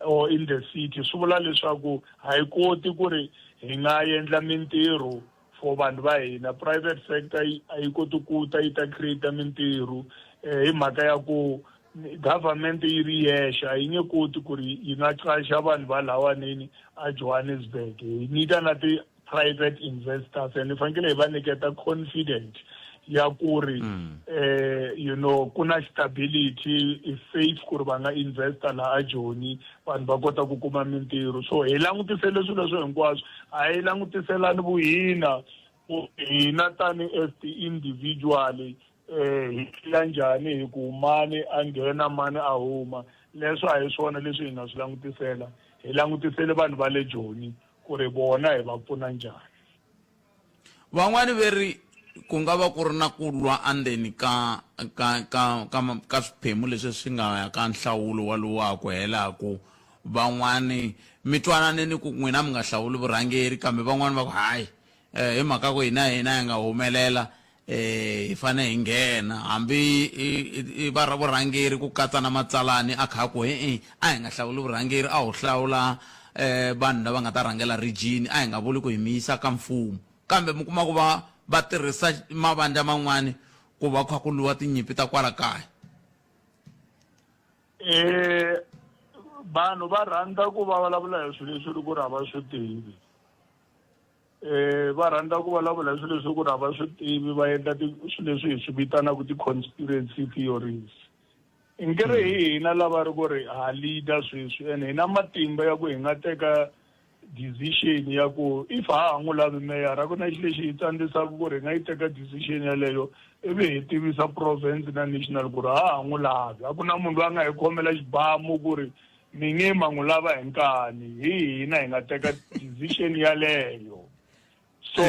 or in the city swi vula leswaku ha yi koti ku ri hi nga endla mintirho for vanhu va hina. Private sector a yi koti ku ta yi ta create mintirho hi mhaka ya ku government yi ri yexe a yi nge koti ku ri yi nga qaxa vanhu va lawanini a Johannesburg. Hi need-a na ti-private investors and hi fanekele hi va nyiketa confident ya ku ri you know ku na stability, i safe ku ri va nga investa laha a Joni vanhu va kota ku kuma mintirho. So hi langutisele swilo leswo hinkwaswo, a hi langutiselani vuhina ku hina tani as ti-individual hi tlula njhani hi ku mani a nghena mani a huma. Leswo a hi swona leswi hi nga swi langutisela, hi langutisele vanhu va le Joni ku ri vona hi va pfuna njhani. Van'wani ve ri ku nga va ku ri na ku lwa endzeni ka ka ka ka ka swiphemu leswi swi nga ya ka nhlawulo walowu wa ha ku helaku. Van'wani mi twananeni ku n'wina mi nga hlawuli vurhangeri kambe van'wani va ku hayi hi mhaka ku hina hina hi nga humelela hi fanele hi nghena hambi i va vurhangeri ku katsa na matsalani a kha ku e-e a hi nga hlawuli vurhangeri a ho hlawula vanhu lava nga ta rhangela region a hi nga vuli ku hi mi yisa ka mfumo kambe mi kuma ku va va tirhisa mavandla man'wani ku va kha ku lwiwa tinyimpi ta kwala kaya. Vanhu va rhandza ku va vulavula hi swilo leswi ri ku ri a va swi tivi. Va rhandza ku vulavula hi swilo leswi ku ri a va swi tivi va endla swilo leswi hi swi vitanaka ti-conspiracy theories. Nge ri hi hina lava ri ku ri ha leader sweswi and hi na matimba ya ku hi nga teka decision ya ku if ha ha n'wi lavi meyara a ku na xilo lexi hi tsandzisaka ku ri hi nga yi teka decision yaleyo ivi hi tivisa province na national ku ri ha ha n'wi lavi. A ku na munhu loyi a nga hi khomela xibamu ku ri mi nge ma n'wi lava hi nkani, hi hina hi nga teka decision yaleyo. So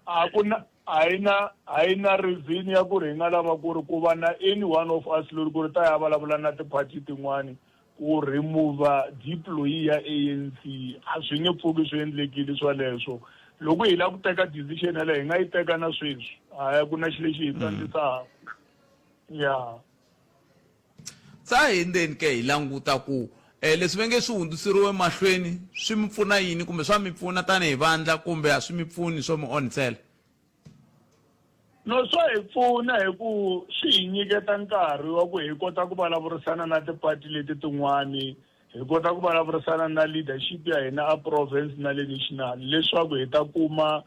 a ku na a yi na a yi na reason ya ku ri hi nga lava ku ri ku va na any one of us loyi ku ri ta ya vulavula na ti-party tin'wani ku remove deployee ya ANC a swi nge pfuki swi endlekile swaleswo. Loko hi lava ku teka decision yaleyo hi nga yi teka na sweswi, a ku na xilo lexi hi tsandzisaka. Ya. Se a hi endzeni ke hi languta ku um leswi va nge swi hundziseriwe mahlweni swi mi pfuna yini kumbe swa mi pfuna tanihi vandla kumbe a swi mi pfuni swo mi onhisela. No swa hi pfuna hi ku swi hi nyiketa nkarhi wa ku hi kota ku vulavurisana na ti-party leti tin'wani, hi kota ku vulavurisana na leadership ya hina a province na le national leswaku hi ta kuma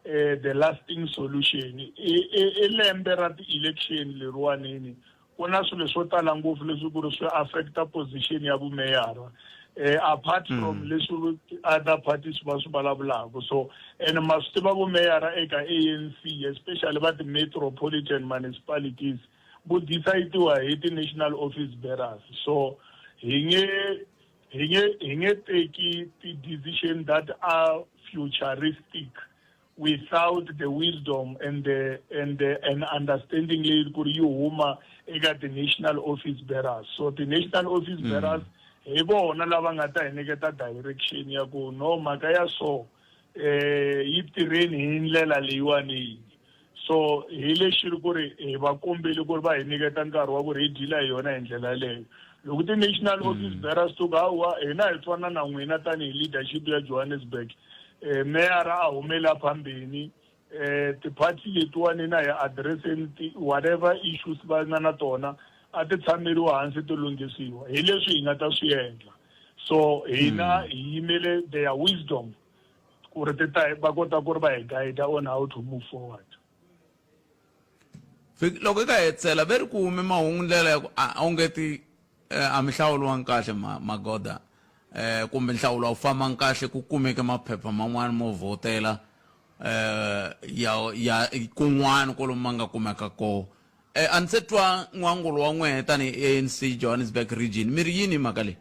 the lasting solution. I i i lembe ra ti-election leriwanini ku na swilo swo tala ngopfu leswi ku ri swi affecta position ya vumeyara apart from leswi other parties va swi vulavulaka. So and ma swi tiva vumeyara eka ANC especially va ti-metropolitan municipalities vu decide-iwa hi ti-national office bearers. So hi nge hi nge hi nge teki ti-decision that are futuristic without the wisdom and the and the and understanding leyi ku ri yi huma eka ti-national office bearers. So ti-national office bearers hi vona lava nga ta hi nyiketa direction ya ku no mhaka ya so yi tirheni hi ndlela leyiwani. So hi lexi ri ku ri hi va kombeli ku ri va hi nyiketa nkarhi wa ku ri hi deal-a hi yona hi ndlela yaleyo. Loko ti-national office bearers to ku hawa hina hi twana na n'wina tanihi leadership ya Johannesburg, meyara a humeli a phambeni, ti-party letiwani na hi addresseni ti whatever issues va nga na tona a ti tshameriwa hansi ti lunghisiwa, hi leswi hi nga ta swi endla. So hina hi yimele their wisdom ku ri ti ta va kota ku ri va hi guide on how to move forward. Loko eka hetisela ve ri ku hume mahungu ndlela ya ku a onge ti a mi hlawuriwangi kahle magoda kumbe nhlawulo a wu fambangi kahle, ku kumeke maphepha man'wana mo vhotela ya ya kun'wana kwalomu ma nga kumeka kona. A ni se twa n'wangulo wa n'wehe tanihi ANC Johannesburg region, mi ri yini hi mhaka leyi?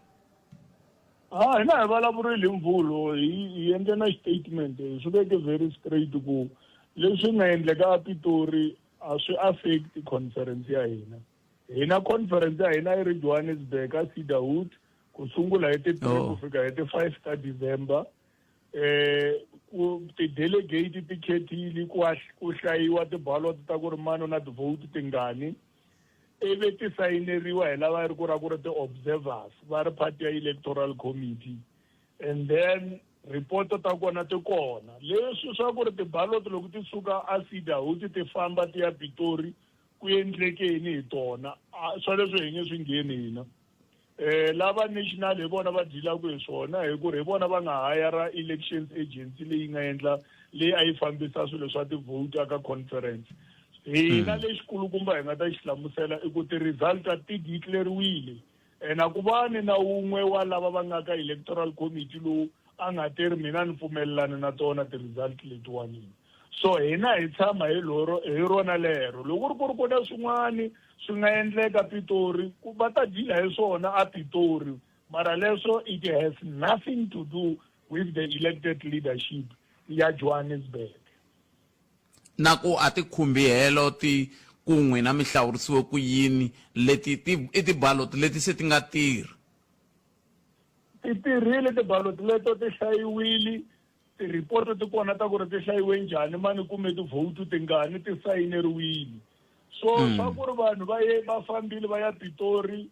Ha hina hi vulavurile hi Mvhulu, hi hi endle na xitatimende, hi swi veke very straight ku leswi nga endleka a Pitori a swi affect conference ya hina. Hina conference ya hina yi ri Johannesburg a Cedarwood ku sungula hi ti-3 ku fika hi ti-5 ta December. Ku ti-delegate ti khethile ku ku hlayiwa ti-ballot ta ku ri mani u na ti-vote tingani, ivi ti sayineriwa hi lava ri ku ra ku ri ti-observers va ri part ya electoral committee, and then report ta kona ti kona. Leswi swa ku ri ti-ballot loko ti suka a Cedarwood ti famba ti ya Pitori ku endlekeni hi tona, swoleswo hi nge swi ngheni hina. Lava national hi vona va deal-aku hi swona hi ku ri hi vona va nga hayara elections agency leyi nga endla leyi a yi fambisa swilo swa ti-vote aka conference. Hina lexikulukumba hi nga ta xi hlamusela i ku ti-result ti declare-wile and a ku va ni na wun'we wa lava va nga ka electoral committee lowu a nga te ri mina ni pfumelelani na tona ti-result letiwani. So hina hi tshama hi loro hi rona lero. Loko ku ri ku ri ku na swin'wani swi nga endleka Pitori ku va ta deal-a hi swona a Pitori, mara leswo it has nothing to do with the elected leadership ya Johannesburg. Na ku a ti khumbi helo ti ku n'wina mi hlawurisiwe ku yini, leti ti i ti-ballot leti se ti nga tirha. Ti tirhile ti-ballot leto, ti hlayiwile, ti-report ti kona ta ku ri ti hlayiwe njhani, mani kume ti-vote tingani, ti sayineriwile. So swa ku ri vanhu va ye va fambile va ya Pitori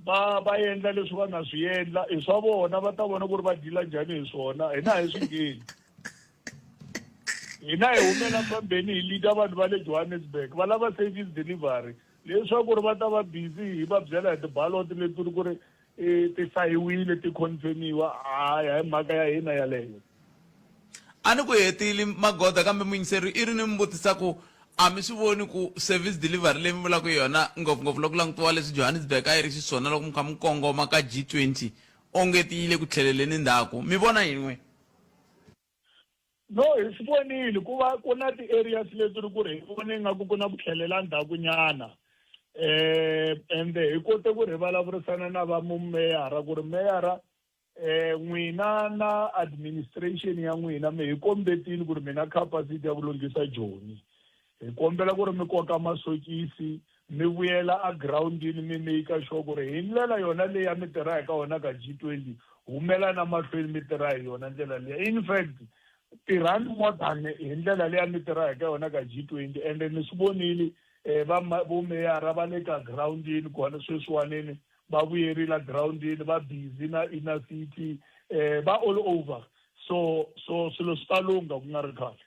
va va endla leswi va nga swi endla i swa vona, va ta vona ku ri va deal-a njhani hi swona, hina a hi swi ngheni. Hina hi humela fambeni hi leader vanhu va le Johannesburg va lava service delivery, leswaku ri va ta va busy hi va byela hi ti-ballot leti ri ku ri ti hlayiwile ti confirm-iwa, hayi hayi mhaka ya hina yaleyo. A ni ku hetile Magoda kambe muyingiseri i ri ni mi vutisa ku a mi swi voni ku service delivery leyi mi vulaka yona ngopfungopfu loko ku langutiwa leswi Johannesburg a yi ri xiswona loko mi kha mi kongoma ka G20 onge ti yile ku tlheleleni ndzhaku. Mi vona yini n'we? No, hi swi vonile ku va ku na ti-areas leti ri ku ri hi vone ingaku ku na ku tlhelela ndzhaku nyana ende hi kote ku ri hi vulavurisana na va mumeyara ku ri meyara eh n'wina na administration ya n'wina mi hi kombetile ku ri mi na capacity ya ku lunghisa Joni hi kombela ku ri mi koka masokisi mi vuyela egirawundini mi make sure ku ri hi ndlela yona leyi a mi tirha hi ka yona ka G20 humela na mahlweni mi tirha hi yona ndlela liya in fact tirhani more than hi ndlela leyi a mi tirha hi ka yona ka G20 ende ni swi vonile va vomeyara va le ka girawundini kona sweswiwanini va vuyerile egirawundini va busy na inner city va all over so so swilo swi ta lungha ku nga ri khale.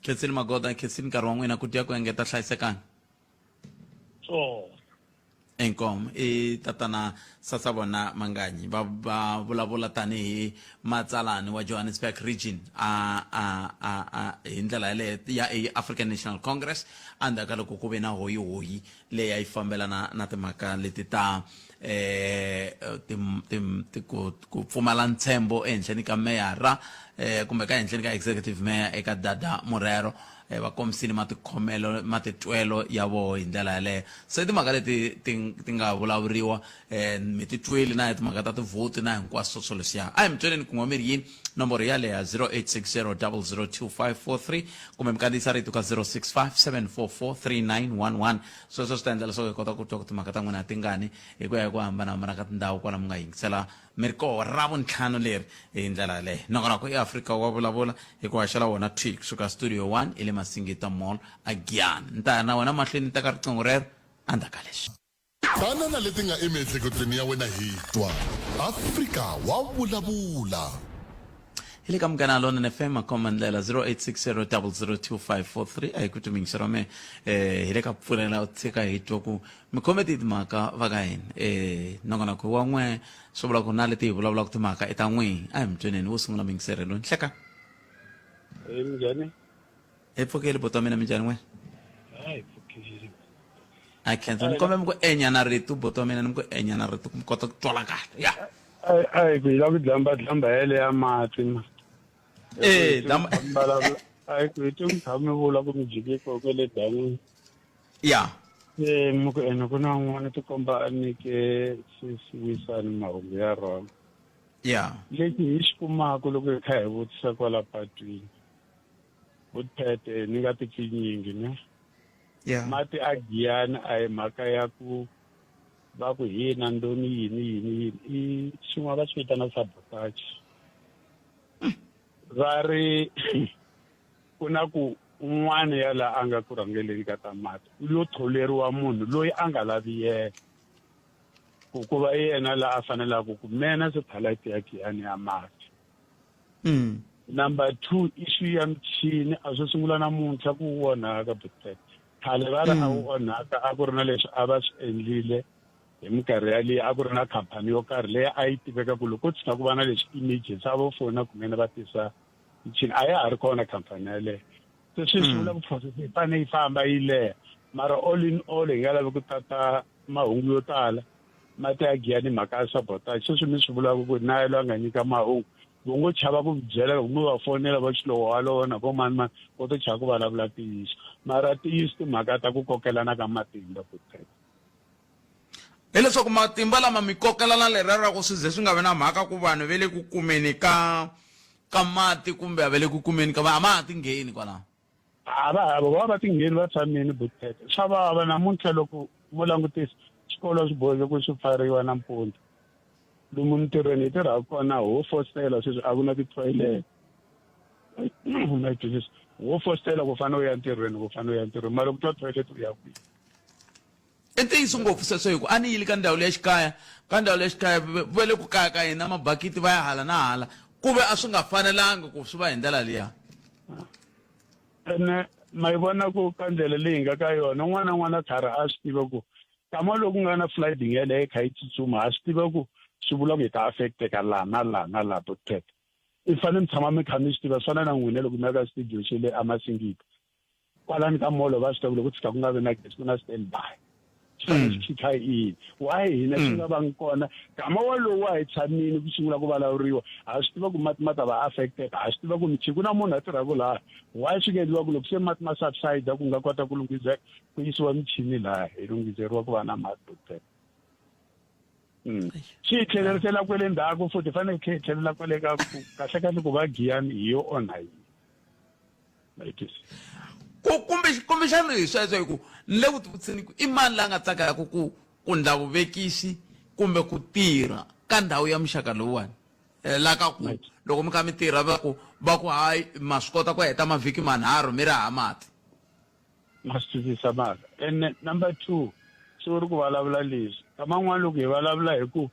Khensini Magoda, khensini nkarhi wa n'wina ku dya ku engeta hlayisekani. Swona. Inkomu i tatana Sasavona Manganyi va va vulavula tanihi matsalani wa Johannesburg Region a a a a hi ndlela yaleyo ya African National Congress endzhaku ka loko ku ve na hoyihoyi leyi a yi fambelana na timhaka leti ta eh ku ku pfumala ntshembo ehenhleni ka meyara eh kumbe ka henhleni ka executive mayor eka Dada Morero eh, va kombisile matikhomelo matitwelo ya voho hi ndlela yaleyo se timhaka leti ti ti nga vulavuriwa eh mi ti tweli na hi timhaka ta tivhoti na hinkwaswo swo leswiya a hi mi tweleni kun'we mi ri yini nomboro yaleyo 0860 002543 kumbe mi kandziyisa rito ka 065 744 3911 sweswo swi ta endla leswaku hi kota ku twa ku timhaka ta n'wina tingani hi ku ya hi ku hambanahambana ka tindhawu kwala mi nga yingisela mi ri koho ra vuntlhanu leri hi ndlela yaleyo nongonoko i Afrika wa vulavula hi ku haxela wona thwi kusuka studio 1 i le Masingita Mall a Giyani ni ta ya na wena mahlweni ni teka riqingho rero endzhaku ka leswi. Tana na leti nga emiehleketweni ya wena hi twa. Afrika wa vulavula. Hi le ka Munghana Lonene FM makhoma ndlela 0860002543 a hi ku twi ra me eh hi le ka pfulela u tshika hi twa ku mi khome tihi timhaka va ka yini eh nongonoko wa n'we swi vula ku na leti hi vulavulaka timhaka i ta n'wi a hi mi tweneni wo sungula muyingiserelo nhleka. Hey, minjhani? Hi pfukile buti wa mina minjhani n'wina? Hayi pfukile. A khensa ni kombela mi ku enya na rito buti wa mina ni ku enya na rito ku mi kota ku twala kahle ya. Ayi ku yi lava ku dlamba dlamba yele ya mati ma. Eh dlamba. Ayi ku hi twe mi kha mi vula ku mi jike koko le dan'wini. Ya. Se mi ku ene ku na un'wana ti komba a nyike sesi Wisani mahungu ya wrong. Ya. Lexi hi xi kumaka loko hi kha hi vutisa kwala patwini. Vuphete ni nga ti pfinyingi ne. Yeah. Mati a Giyani a hi mhaka ya ku va ku hi na ndoni yini yini yini i xin'wana va swi vitana sabotage. Va ri ku na ku un'wana ya la a nga ku rhangeleni ka ta mati u lo tholeriwa munhu loyi a nga lavi yena ku ku va yena la a fanelaka ku mena satellite ya Giyani ya mati. Number 2 issue ya michini a swo sungula namuntlha ku wu onhaka Butpet. Khale va ri a wu onhaka a ku ri na leswi a va swi endlile hi minkarhi yaliya a ku ri na khampani yo karhi leyi a yi tiveka ku loko ko tshuka ku va na leswi emergency a vo fona kunene va tisa michini a ya ha ri kona khampani yaleyo. Se sweswi vula ku process yi fanele yi famba yi leha mara all in all hi nga lavi ku tata mahungu yo tala mati ya Giyani mhaka ya sabotage sweswi mi swi vulaka ku na yaloye a nga nyika mahungu vo ngo chava ku byela loko mi va fonela va xilowo walowo na vo mani mani vo to chava ku vulavula ntiyiso mara ntiyiso timhaka ta ku kokelana ka matimba ku Hileswaku matimba lama mi kokelana leriya ra ku swi ze swi nga vi na mhaka ku vanhu ve le ku kumeni ka ka mati kumbe a va le ku kumeni ka a ma ha ti ngheni kwalaho. A va ha va va ti ngheni va tshamile Butete. Swa vava namuntlha loko mo langutisa swikolo swi boheke ku swi pfariwa nampundzu. Lomu mintirhweni hi tirhaka kona ho fositela sweswi a ku na ti-toilet. Ma twisisa? Ho fositela ku fanele u ya ntirhweni ku fanele u ya ntirhweni mara ku twa toilet u ya kwihi? I ntiyiso ngopfu sweswo hi ku a ni yile ka ndhawu leya xikaya ka ndhawu leya xikaya va le ku kaya ka hina mabakiti va ya hala na hala ku ve a swi nga fanelangi ku swi va hi ndlela liya. Ene ma yi vona ku ka ndlela leyi hi nga ka yona un'wana na un'wana a karhi a swi tiva ku kama loku nga na flooding yaleyo yi kha yi tsutsuma ha swi tiva ku swi vula ku hi ta affecteka laha na laha na laha to tete. I fanele mi tshama mi kha mi swi tiva swi fana na n'wina loko mi ya ka studio xe le amasingita kwalani ka molo va swi tiva ku loko tshika ku nga vi na gezi ku na stand by swi fanele swi khikha yini why hina swi nga vangi kona gama walowu wa hi tshamile ku sungula ku vulavuriwa ha swi tiva ku mati ma ta va affected ha swi tiva ku michini ku na munhu a tirhaka laha why swi nga endliwa ku loko se mati ma subside ku nga kota ku lunghiseka ku yisiwa michini laha hi lunghiseriwa ku va na mati doctor Mm. swi hi tlhelerisela kwele ndzhaku futhi fanele hi tlhelela kwele ka ku kahle kahle ku va giyani hi yo onha yini ku kumbe kumbexana hi sweswo hi ku ni le ku tivutiseni ku i mani la nga tsakaka ku ku ndla vuvekisi kumbe ku tirha ka ndhawu ya muxaka lowuwani eh, la ka ku loko mi kha mi tirha va ku va ku hayi ma swi kota ku heta mavhiki manharhu mi ri hava mati ma swi twisisa mara and number two swi ri ku vulavula leswi kama n'wana loko hi vulavula hi ku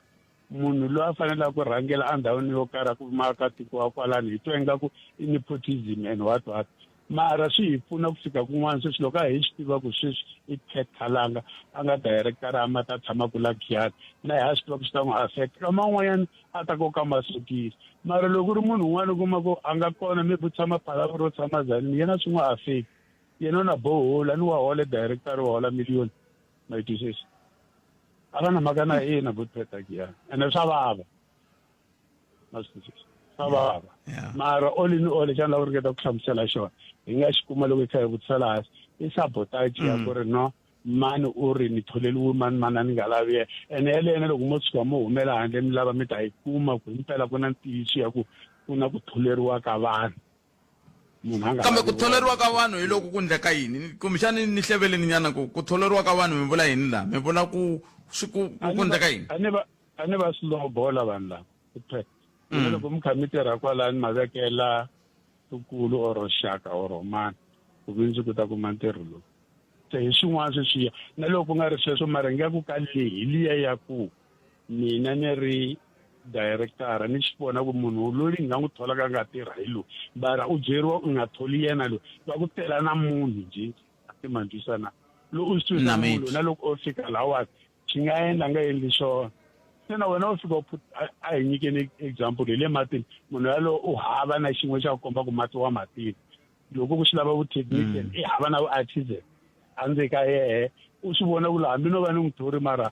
munhu loyi a faneleke ku rhangela endhawini yo karhi ku maakatiko wa kwalano hi twa ingaku i nepotism and what what mara swi hi pfuna ku fika kun'wana sweswi loko a hi swi tiva ku sweswi i Pat Khalanga a nga director a mati a tshamaka la Giyani na hi a swi tiva ku swi ta n'wi affect kama un'wanyana a ta koka masokisi mara loko ku ri munhu un'wana u kuma ku a nga kona maybe u tshama Phalaborwa u tshama Tzaneen yena swi n'wi affect yena u na borehole a ni wa hola director wa hola million ma yi twisisa a va na mhaka na yena vo Peta Giyani ene swa vava ma swi twisisa swa vava mara all in all xana lava ringeta ku hlamusela xona hi nga xi kuma loko hi kha hi vutisela hansi i sabotage ya ku ri no mani u ri ni tholeriwe mani mani a ni nga lavi yena ene yelena loko mo tshuka mo humela handle mi lava mi ta yi kuma ku himpela ku na ntiyiso ya ku ku na ku tholeriwa ka vanhu munhu a nga kambe ku tholeriwa ka vanhu hi loko ku ndleka yini kumbexani ni hleveleni nyana ku ku tholeriwa ka vanhu mi vula yini laha mi vula ku swi ku ku ndleka yini a ni va a ni va slobola vanhu lava mm. loko mi kha mi tirha kwalani ma vekela tukulu or xaka or mani ku vi ndzi kota kuma ntirho lowu se hi swin'wana sweswiya na loko ku nga ri sweswo mara ingaku ka leyi hi liya ya ku mina ni ri director ni xi vona ku munhu loyi ni nga n'wi tholaka a nga tirha hi loyi mara u byeriwa u nga tholi yena loyi va ku tela na munhu njhe a ti mandzisa na loyi u swi twisisa munhu na loko o fika lahawani swi nga endla nga endli swona se na wena u fika u a hi nyikeni example hi le matini munhu yalowo u hava na xin'we xa ku komba ku mati wa matini loko ku swi lava vu-technician mm. i hava na vu-artisan endzeni ka yehe u swi vona ku la hambi no va ni n'wi thori mara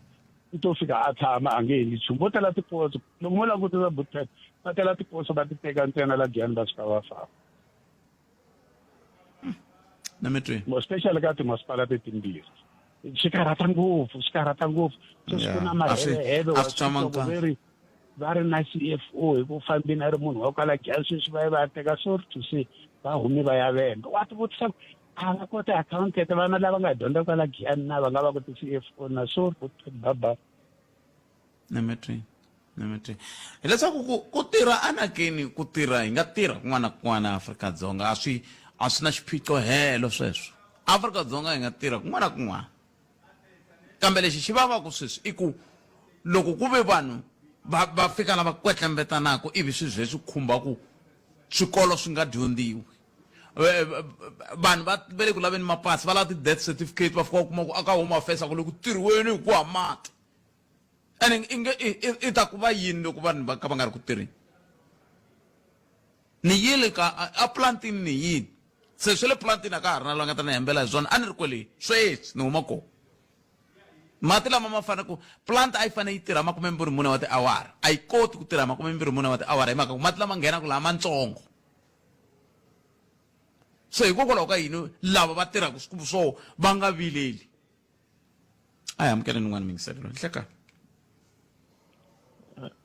u to fika a tshama a nge endli nchumu vo tala tiposo loko mo langutisa bootcat va tala tiposo va ti teka ntsena la giyani va fika va famba na mi twi especially ka timasipala tetimbirhi swi karhata ngopfu swi karhata ngopfu sweswi ku na mahelehele wa veri va ri na CFO hi ku fambini a ri munhu wa kwala giyani sweswi va ye va ya teka sorry to say va hume va ya venda wa ti vutisa ku a va kota accountant vana lava nga dyondza kwala giyani na va nga va ku ti-CFO na sorry baba nemetweni nemetweni hileswaku ku ku tirha anakeni ku tirha hi nga tirha kun'wana na kun'wana Afrika-Dzonga a swi a swi na xiphiqo helo sweswo Afrika-Dzonga hi nga tirha kun'wana na kun'wana kambe lexi xi vavaka sweswi i ku loko ku ve vanhu va va fika lava kwetlembetanaka ivi swi ze swi khumba ku swikolo swi nga dyondziwi vanhu va va le ku laveni mapasi va lava ti-death certificate va fika va kuma ku aka home affairs a ku le ku tirhiweni hi ku ha mati ene i nge i ta ku va yini loko vanhu va ka va nga ri ku tirheni ni yile ka a plantini ni yini se swa le plantini a ka ha ri na loyi a nga ta ni hembela hi swona a ni ri kwele sweswi ni huma kona mati lama ma fanele ku plant a yi fanele yi tirha makumembirhi mune wa tiawara a yi koti ku tirha makumembirhi mune wa tiawara hi mhaka ku mati lama nghenaka laha mantsongo so hikokwalaho ka yini lava va tirhaka swikubu swo va nga vileli a hi amukeleni n'wana mingiselelo nhlekani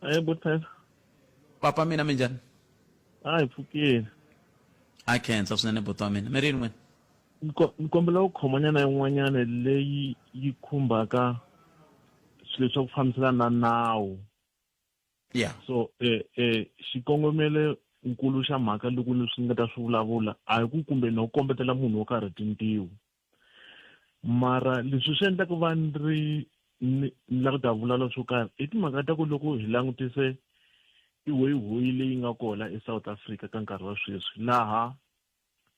Aye buthela. Papa mina minjhani? A hi pfukile. A khensa swinene buti wa mina. Mi ri yini n'wina? Ni kombela ku khomanyana yin'wanyana leyi yi khumbaka swilo swa ku fambiselana na nawu. Yeah. So eh eh xikongomelo nkulu xa mhaka loko ni swi nga ta swi vulavula a hi ku kumbe no kombetela munhu wo karhi tintiho. Mara leswi swi endlaka va ni ri ni ni lava ku ta vulavula swo karhi i timhaka ta ku loko hi langutise tihoyihoyi leyi nga kona eSouth Africa ka nkarhi wa sweswi laha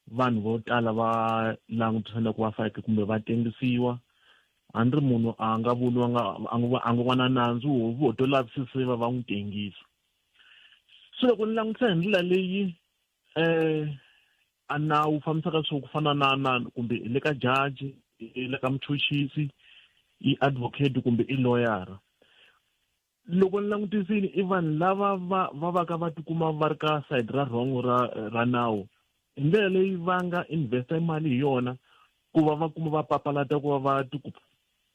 vanhu vo tala va langutisa ku va fake kumbe va tengisiwa a ni ri munhu a nga voniwanga a nga a nga va na nandzu vo to lavisisiwa va n'wi tengisa. So loko ni langutisa hi ndlela leyi um a nawu fambisaka swo ku fana na na kumbe hi le ka judge hi le ka muchuchisi i advocate kumbe i loyara loko ni langutisile i vanhu lava va va va ka va tikuma va ri ka side ra wrong ra ra nawu hi ndlela leyi va nga investa mali hi yona ku va va kuma va papalata ku va va tikuma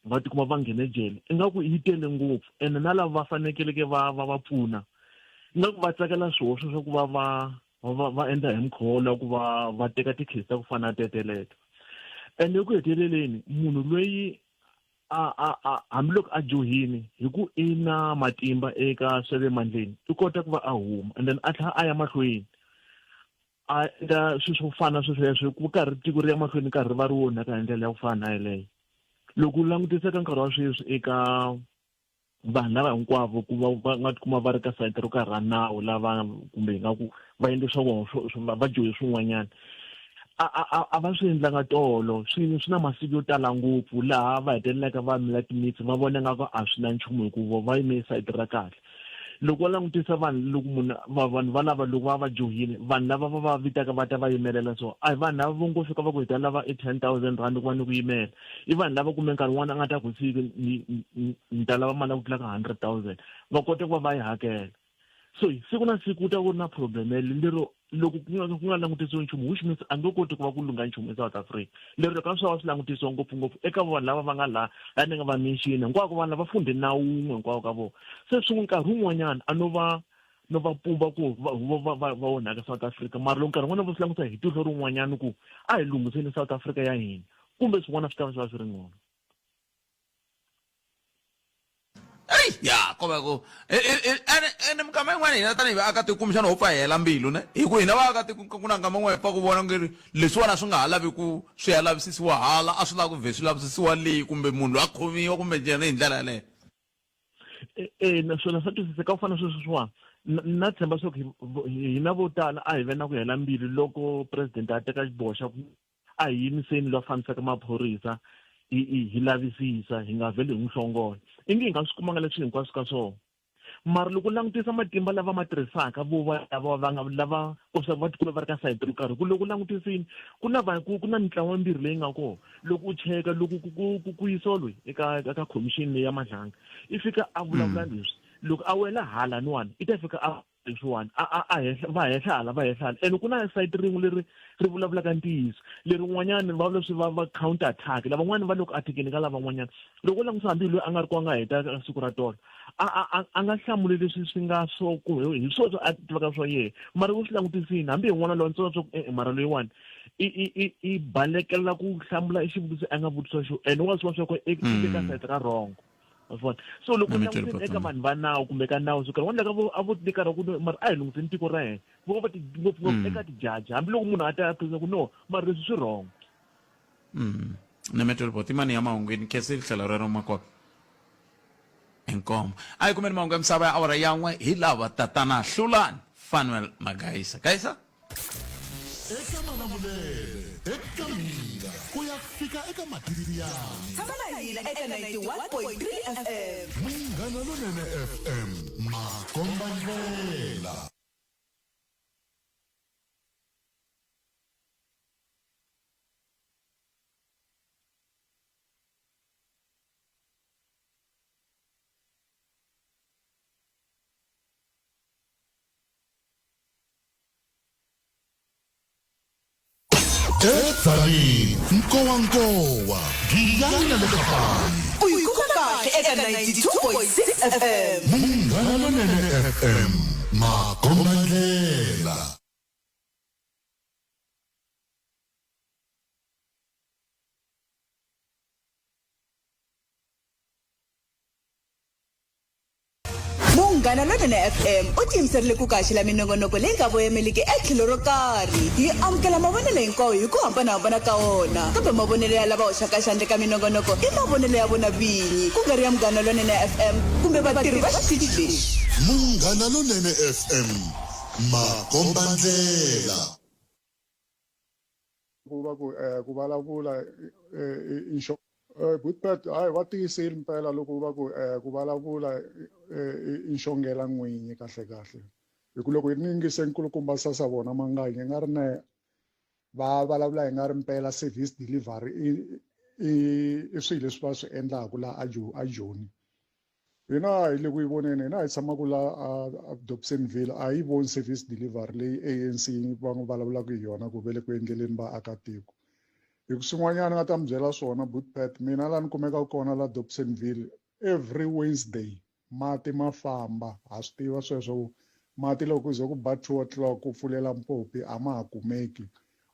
va tikuma va nghene jele ingaku yi tele ngopfu ene na lava va fanekeleke va va va pfuna ingaku va tsakela swihoxo swa ku va va va va endla hi mukhuva ku va va teka tikhesi ta ku fana na teteleto ende eku heteleleni munhu loyi a a a hambiloko a dyohini hi ku i na matimba eka swa le mandleni i kota ku va a huma and then a tlhela a ya mahlweni a endla swilo swo fana swesweswo ku karhi tiko ri ya mahlweni karhi va ri onhaka hi ndlela ya ku fana na yeleyo loko u langutisa ka nkarhi wa sweswi eka vanhu lava hinkwavo ku va va nga tikuma va ri ka sayiti ro karhi ra nawu lava kumbe hi nga ku va endle swa vona va dyohe swin'wanyana a a a va swi endlanga tolo swi swi na masiku yo tala ngopfu laha va hetelelaka va mila timitsi va vona nga ku a swi na nchumu hikuva va yime sayiti ra kahle loko va langutisa vanhu loko munhu vanhu valava loko va va dyohile vanhu lava va va vitaka va ta va yimelela so a hi vanhu lava vo ngo fika va ku hi ta lava i 10,000 rand ku va ni ku yimela i vanhu lava kumbe nkarhi wun'wana a nga ta ku siku ni ta lava mali ya ku tlula ka 100,000 va kota ku va va yi hakela so siku na siku ku ta ku ri na problem lero loko ku nga ku nga langutisiwi nchumu which means a nge koti ku va ku lungha nchumu eSouth Africa lero ka swa va swi langutisiwa ngopfungopfu eka vanhu lava va nga laha la ni nga va mention hinkwako vanhu lava fundhe nawu wun'we hinkwavo ka vona se swin'we nkarhi wun'wanyana a no va no va pumba ku va va va va onhaka South Africa mara loko nkarhi wun'wana va swi langutisa hi tihlo rin'wanyana ku a hi lunghiseni South Africa ya hina kumbe swin'wana swi ta va swi va swi ri ngcono. Eyi ya ko va ku ene ene minkama yin'wana hina tanihi vaakatiko kumbexana ho pfa hi hela mbilu ne hi ku hina vaakatiko ku na nkama wun'wana hi pfa ku vona nge ri leswiwani a swi nga ha lavi ku swi ya lavisisiwa hala a swi lava ku vhe swi lavisisiwa leyi kumbe munhu loyi a khomiwa kumbe njhani hi ndlela yaleyo. E naswona swa twisiseka ku fana sweswiwani na tshemba swa ku hina vo tala a hi ve na ku hela mbilu loko president a teka xiboho xa ku A hi yimiseni loyi a fambisaka maphorisa hi hi lavisisa hi nga vheli hi n'wi hlongola. Ingi hi nga swi kumanga leswi hinkwaswo ka swona. Mara loko u langutisa matimba lava ma tirhisaka vo va lava va nga lava kombisaka va tikuma va ri ka sayiti ro karhi ku loko u langutisile ku na va ku ku na mintlawa yimbirhi leyi nga kona loko u cheka loko ku ku ku ku yisiwa loyi eka eka khomixini leyi ya Madlanga i fika a vulavula leswi loko a wela halaniwani i ta fika a leswiwani a a a hehla va hehla hala va hehla hala ene ku na sayiti rin'we leri ri vulavulaka ntiyiso lerin'wanyana va vula swi va va counter attack lavan'wana va le ku attack-eni ka lavan'wanyana loko u langutisa hambi loyi a nga ri ku a nga heta ka siku ra tolo a a a a nga hlamuli leswi swi nga swo ku hi swona a tivaka swa yena mara u swi langutisini hambi hi n'wana lontsongo swa ku e-e mara loyiwani i i i i balekela ku hlamula xivutiso a nga vutisiwa xo ene wa swi vona swa ku i le ka sayiti ra wrong wa swi vona so loko u langutile eka vanhu va nawu kumbe ka nawu swo karhi vanhu lava a vo ti karhi ku mara a hi lunghiseni tiko ra hina vo va ti ngopfungopfu eka tijaji hambiloko munhu a ta a ku no mara leswi swi wrong. Ni mi twile boti mani ya mahungwini khesi tlhelo rero makota inkomo a hi kumeni mahungu ya misava ya awara yan'we hi lava tatana hlulani fanuel magayisa gayisa Eka Malamulele, eka Mhinga, ku ya fika eka Matiyani. Tshama na hina eka 91.3 FM. Munghana Lonene FM, makombandlela. Edzanini, Nkowankowa, Giyani na le Kapani. U yi kuma kahle eka 92.6 FM. Munghana Lonene FM, makombandlela. Munghana Lonene FM u tiyimiserile ku kaxela minongonoko leyi nga voyameliki etlhelo ro karhi. Hi amukela mavonelo hinkwawo hi ku hambanahambana ka wona, kambe mavonelo ya lava hoxaka xandla eka minongonoko i mavonelo ya vona vinyi, ku nga ri ya Munghana Lonene FM kumbe vatirhi va xitichi lexi. Munghana Lonene FM, makombandlela. Ku va ku ku vulavula i Butpet hayi va tiyisile mpela loko va ku ku vulavula i nxongela n'winyi kahle kahle. Hi ku loko ni yingise nkulukumba Sasavona Manganyi i nga ri na va vulavula hi nga ri mpela service delivery i i i swilo leswi va swi endlaku laha a a Joni. Hina hi le ku yi voneni hina hi tshamaka la a a Dobsonville a hi yi voni service delivery leyi ANC va vulavulaka hi yona ku ve le ku endleleni vaakatiko. Hi ku swin'wanyana ni nga ta mi byela swona Boet mina laha ni kumekaka kona la Dobsonville every Wednesday mati ma famba ha swi tiva sweswo ku mati loko ku ze ku ba 2 o'clock ku pfulela mpopi a ma ha kumeki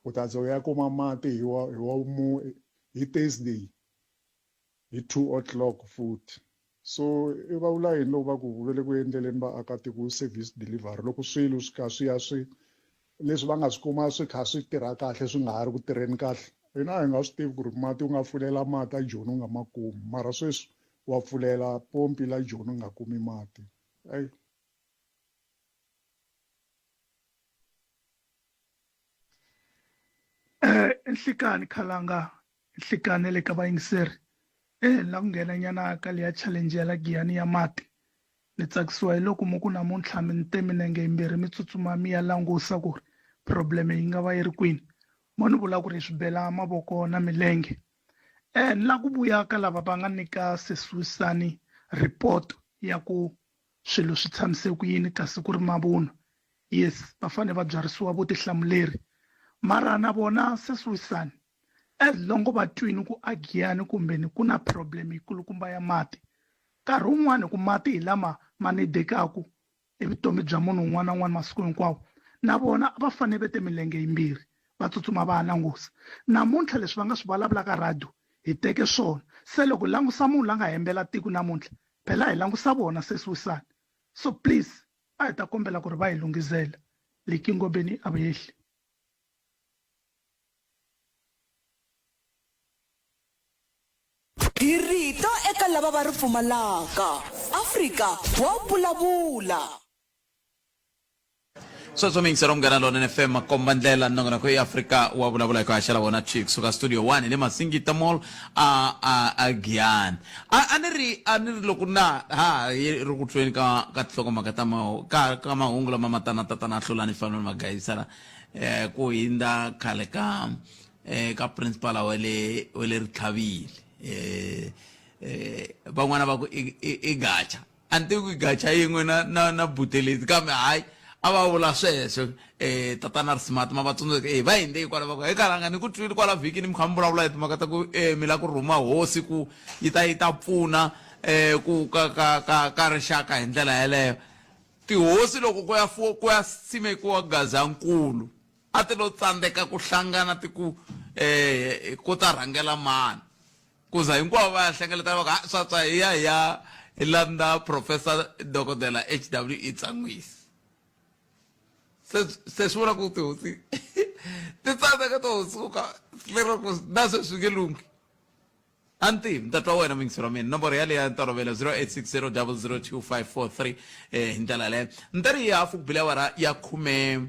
u ta ze u ya kuma mati hi wa hi wa mu hi Thursday hi 2 o'clock futhi so i va vula yini loko va ku ve le ku endleleni vaakatiko service delivery loko swilo swi kha swi ya swi leswi va nga swi kuma swi kha swi tirha kahle swi nga ha ri ku tirheni kahle hina a hi nga swi tivi ku ri mati u nga pfulela mati a Joni u nga ma kumi mara sweswi wa pfulela pompi la Joni u nga kumi mati eyi. Nhlikani Khalanga Nhlikani le ka vayingiseri eh ni la ku nghena nyana ka leya challenge ya la Giyani ya mati ni tsakisiwa hi loko mu ku namuntlha mi ni te minenge yimbirhi mi tsutsuma mi ya langusa ku ri problem yi nga va yi ri kwini mo ni vula ku ri swi bela mavoko na milenge eh ni la ku vuya ka lava va nga nyika Sesi report ya ku swilo swi tshamise ku yini kasi ku ri mavunwa yes va fanele va byarisiwa vutihlamuleri mara na vona Sesi as long va twini ku a Giyani kumbe ni ku na problem yikulukumba ya mati nkarhi wun'wani ku mati hi lama ma nidekaku evutomi bya munhu un'wana na un'wana masiku hinkwawo na vona a va fanele ve te milenge yimbirhi va tsutsuma va ya langusa namuntlha leswi va nga swi vulavula ka radio hi teke swona se loko hi langusa munhu la nga hembela tiko namuntlha phela hi langusa vona sesi Wisani so please a hi ta kombela ku ri va hi lunghizela Liki Ngobeni a va yehli. Hi rito eka lava va ri pfumalaka. Afrika wa vulavula. Sweswo mi yingisela Munghana Lonene FM makomba ndlela nongonoko i Afrika wa vulavula hi ku haxela vona chi kusuka studio 1 hi le Masingita Mall a a a Giyani a a ni ri a ni ri loko na ha yi ri ku tweni ka ka tinhlokomhaka ta ma ka ka mahungu lama ma tana tatana Hlulani Fanoni Magayisana eh ku hindza khale ka eh ka principal wa le wa le Ritlhavile eh eh van'wana va ku i i gacha a ni tivi ku i gacha yin'we na na na Buthelezi kambe hayi a va vula sweswo eh tatana ri smart ma va tsundzuka eh va hindze kwala va ku he kalanga ni ku twile kwala vhikini mi kha mi vulavula hi timhaka ta ku eh mi la ku rhuma hosi ku yi ta yi ta pfuna eh ku ka ka ka ka rixaka hi ndlela yeleyo Tihosi loko ku ya ku ya simekiwa Gazankulu a ti lo tsandzeka ku hlangana ti ku eh ku ta rhangela mani. Ku za hinkwavo va ya hlengeletana va ku ha swa tswa hi ya hi ya hi landza Professor Dokodela HWE Tsanwisi. Se se swi vula ku tihosi ti tsandzeka to suka lero ku na sweswi swi nge lunghi. A ni tivi, ni ta twa wena muyingiseri wa mina. Nomboro yaleyo ya ntolovelo 0860002543 eh, hi ndlela yaleyo. Ni ta ri hi hafu ku bile awara ya khume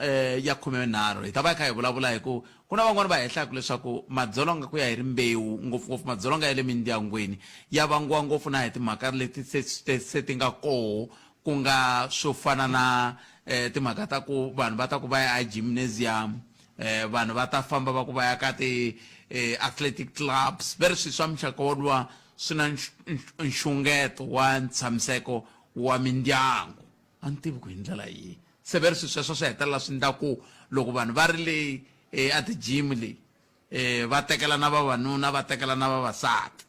eh, ya khumenharhu hi ta va hi kha hi vulavula hi ku ku na van'wani va hehlaka leswaku madzolonga ku ya hi rimbewu ngopfungopfu madzolonga ya le mindyangwini ya vangiwa ngopfu na hi timhaka leti se se ti nga koho ku nga swo fana na eh, timhaka ta ku vanhu va ta ku va ya egymnasium eh, vanhu va ta famba va ku va ya ka ti eh, athletic clubs ve ri swilo swa muxaka woluwa swi na nxungeto wa ntshamiseko wa mindyangu a ni tivi ku hi ndlela yihi se ve ri swilo sweswo swi hetelela swi endla ku loko vanhu va ri leyi eh, a ti-gym leyi eh, va tekela na vavanuna va tekela na vavasati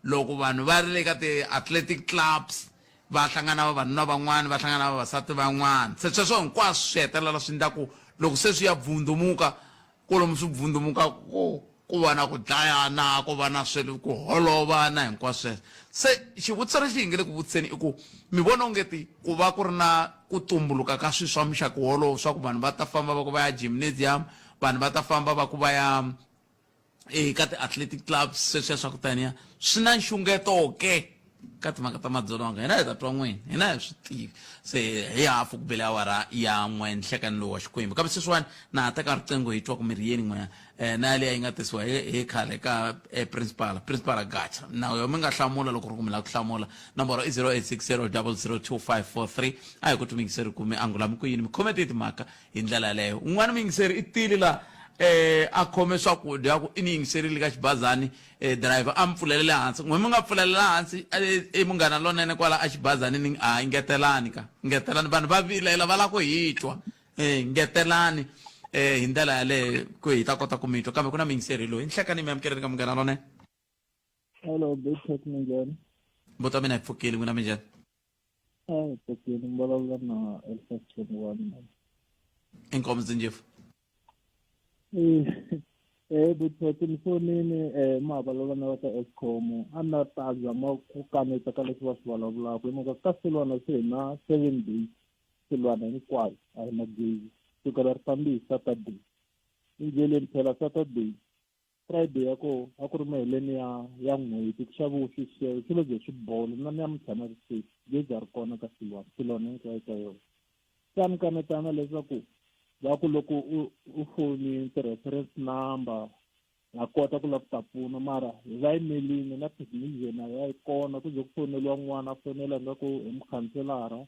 loko vanhu va ri le ka ti-athletic clubs va hlangana vavanuna van'wana va hlangana vavasati van'wana se sweswo hinkwaswo swi hetelela swi endla ku loko se swi ya bvundumuka kolomu swi bvundumuka ku ku va na ku dlayana ku va na swilo ku holova na hinkwaswo sweswo se xivutiso lexi hi nge le ku vutiseni i ku mi vona ongeti ku va ku ri na ku tumbuluka ka swilo swa muxaka wolowo swa ku vanhu va ta famba va ku va ya gymnasium vanhu va ta famba va ku va ya eka ti-athletic clubs sweswiya swa ku taniya swi na nxungeto ke? Ka timhaka ta madzolonga hina hi ta twa n'wini, hina hi swi tivi. Se hi hafu ku bele awara ya n'we nhlekani lowu wa Xikwembu. Kambe sweswiwani na ha teka riqingho hi twa ku mi ri yini n'wina. Eh, na yaliya yi nga tisiwa hi hi khale ka eh, principal, principal Gacha. Na yo mi nga hlamula loko ri ku mi lava ku hlamula. Nomboro i 0860002543. A hi ku twi ku mi angula mi ku yini, mi khome tihi timhaka hi ndlela yaleyo. Un'wana muyingiseri i tile la eh a khome swakudya ku i ni yingiserile ka xibazani eh driver a mi pfulele le hansi n'we mi nga pfulelela hansi i munghana lonene kwala a xibazani ni a ngetelani ka ngetelani vanhu va vilela va lava ku hi twa eh ngetelani eh hi ndlela yaleyo ku hi ta kota ku mi twa kambe ku na muyingiseri loyi nhlekani mi amukeleni ka munghana lonene. Hello, Big Tech minjhani? Mbuti wa mina hi pfukile n'wina minjhani? A hi pfukile mi vulavula na Elphas 21. Inkomu Zinjifu. Eh, eh Big Tech ni fonini eh ma vulavula na va ka Eskom a na ta zama ku kaneta ka leswi va swi vulavulaka hi mhaka ka silwana se hi na 7 days silwana hinkwayo a hi na gezi sukela ri fambi hi Saturday endleleni phela Saturday Friday ya koho a ku ri maheleni ya ya n'hweti ku xaviwe swixevo swi lo ze swi bola na namuntlha na ri sweswi gezi a ri kona ka Silwana Silwana hinkwayo ka yona se a ni kanetana leswaku va ku loko u u fonini ti-reference number ha kota ku lava ku ta pfuna mara hi va yimelini na technician a ya yi kona ku ze ku foneliwa n'wana a fonela ingaku hi mukhanselara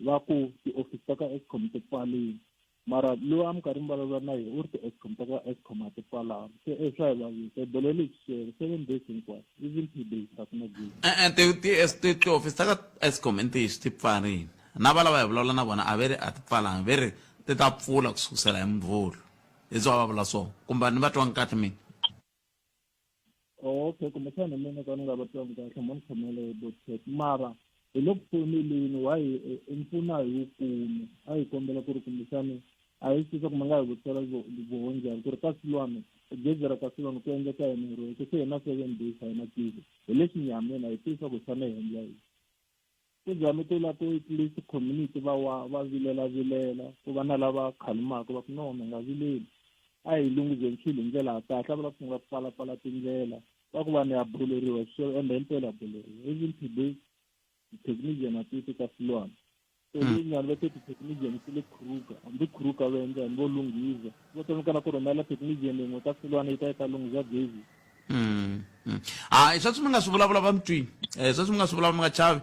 va ku tiofisi ta ka Eskom ti pfarile Mara loyi a mi karhi mi vulavula na yena u ri ti-Eskom ta ka Eskom a ti pfalanga se e swa hi vavisa hi bolele hi xixevo 7 days hinkwayo even 2 days a ku na gezi. E-e ti ti ti tihofisi ta ka Eskom i ntiyiso ti pfarile na valava hi vulavula na vona a ve ri a ti pfalanga ve ri ti ta pfula ku sukusela hi Muvhulu hi swa va vula swona kumbe a ni va twangi kahle mina. Okay kumbexana hi mina ka ni nga va twangi kahle mo ni khomela hi botset mara hi le ku foneleni why i mpfuno a hi wu kumi a hi kombela ku ri kumbexani a hi swi ku mi nga hi vutisela voho njhani ku ri ka silwana gezi ra ka silwana ku endleka yini hi roxe se hi na 7 days a hi na gezi hi le xinyameni a hi tivisa ku hi fanele hi endla yini. Ku zame ku la ku at least community va wa va vilela vilela ku va na lava khalimaka va ku no mi nga vileli a hi lunghizeni swilo hi ndlela ya kahle a va lava ku sungula ku pfala pfala tindlela va ku vanhu ya boleriwa swilo ende himpela ya boleriwa even today ti-technician a ti ti ka silwana so leyi nyana va te ti-technician ti le Kruger hambi Kruger va endla yini vo lunghiza vo tsandzeka na ku rhumela technician yin'we ka silwana yi ta yi ta lunghiza gezi. Hayi sweswi mi nga swi vulavula va mi twini sweswi mi nga swi vulavula mi nga chavi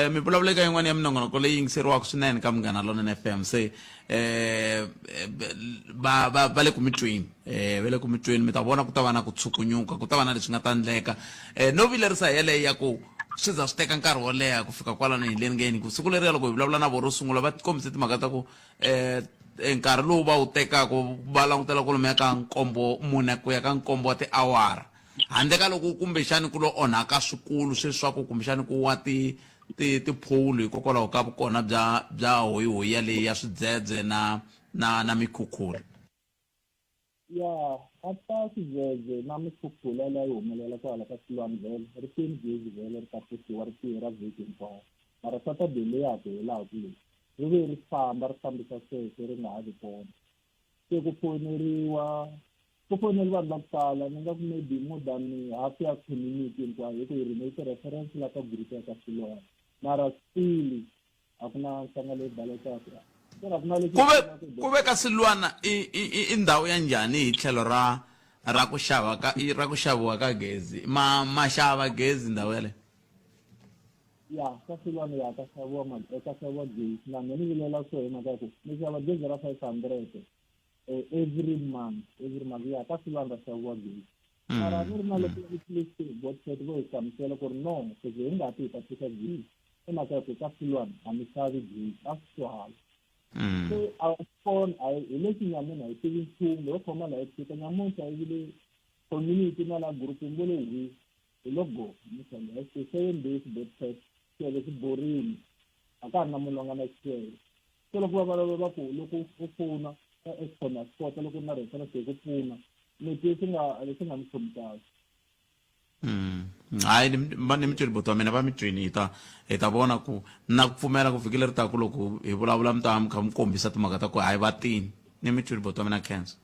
mi vulavula eka yin'wana ya minongonoko leyi yingiseriwaka swinene ka Munghana Lonene FM se va va va le ku mi tweni va le ku mi tweni mi ta vona ku ta va na ku tshukunyuka ku ta va na leswi nga ta endleka no vilerisa hi yeleyo ya ku swi za swi teka nkarhi wo leha ku fika kwalano hi le ngeni ku siku leriya loko hi vulavula na vona ro sungula va kombise timhaka ta ku nkarhi lowu va wu tekaka va langutela kwalomuya ka nkombo mune ku ya ka nkombo wa tiawara handle ka loko kumbexani ku lo onhaka swikulu sweswaku kumbexani ku wa ti ti tiphowulu hikokwalaho ka vukona bya bya hoyihoyi yaleyi ya swidzedze na na na mikhukhula. Ya after swidzedze na mikhukhula leyi yi humelela kwahala ka Silwane vhele ri tini gezi vhele ri ta pfuxiwa ri tirha vhiki hinkwayo mara Saturday leya ha ku helaka leyi ri ve ri famba ri fambisa sweswo ri nga ha vi kona se ku foneriwa ku fonele vanhu va ku tala ni nga ku maybe more than half ya community hinkwayo hi ku hi rhumese reference la ka group ya ka Silwane mara still a ku na nhlanga leyi balekaka a ku na lexi Ku ve ku ve ka Silwana i i i i ndhawu ya njhani hi tlhelo ra ra ku xava ka ra ku xaviwa ka gezi ma ma xava gezi ndhawu yaleyo? Ya ka Silwana ya ka xaviwa ma ka xaviwa gezi na mina ni vilela swo hi mhaka ya ku ni xava gezi ra 500 every month every month ya ka Silwana ra xaviwa gezi mara ni ri na loko at least botset vo hi hlamusela ku ri no ku ze hi nga ti hi ta tisa gezi i mhaka ya ku ka Silwana a mi xavi gezi a swi twala se a kona a hi le xinyamini a hi tivi nchumu ho khoma la hi tshika nyamuntlha yi vile community na la group-ini vo le hwi hi lo go misala se 7 days botset xiyele xi borini a ka ha ri na munhu loyi a nga na xiyele se loko va vulavula va ku loko u fona ka Eskom ya swi kota loko u ri na reference yi ku pfuna ni twe swi nga leswi nga ni khomi kahle. Hayi ni va ni mi twini buti wa mina va mi twini hi ta hi ta vona ku na ku pfumela ku vhiki leri taku loko hi vulavula mi ta mi kha mi kombisa timhaka ta ku hayi va tini ni mi twini buti wa mina khensa.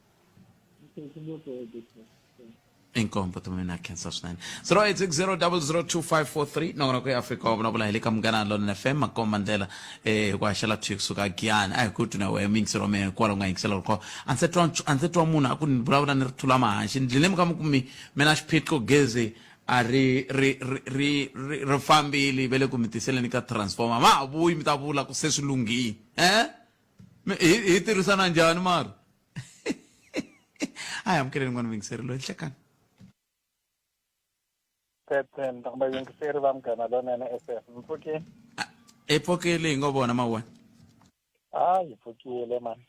Inkomu buti mina khensa swinene. 0860002543 nongonoko ya Afrika wa vulavula hi le ka Munghana Lonene FM makomba ndlela eh hi ku haxela thwi kusuka Giyani a hi ku twi na wehe muyingiseri wa mina kwala u nga yingisela ri kona a ndzi se twa a ndzi se twa munhu a ku ni vulavula ni ri thula mahanxi ni dlile mi kha mi ku mi mi na xiphiqo gezi a ri ri ri ri ri ri fambile ve le ku mi tiseleni ka transformer ma ha vuyi mi ta vula ku se swi lunghile eh hi hi tirhisana njhani mara a hi amukeleni n'wana muyingiseri loyi nhlekani Tete kumbe yingiseri va Munghana Lonene FM mi pfukile hi pfukile hi ngo vona mawena a hi pfukile mani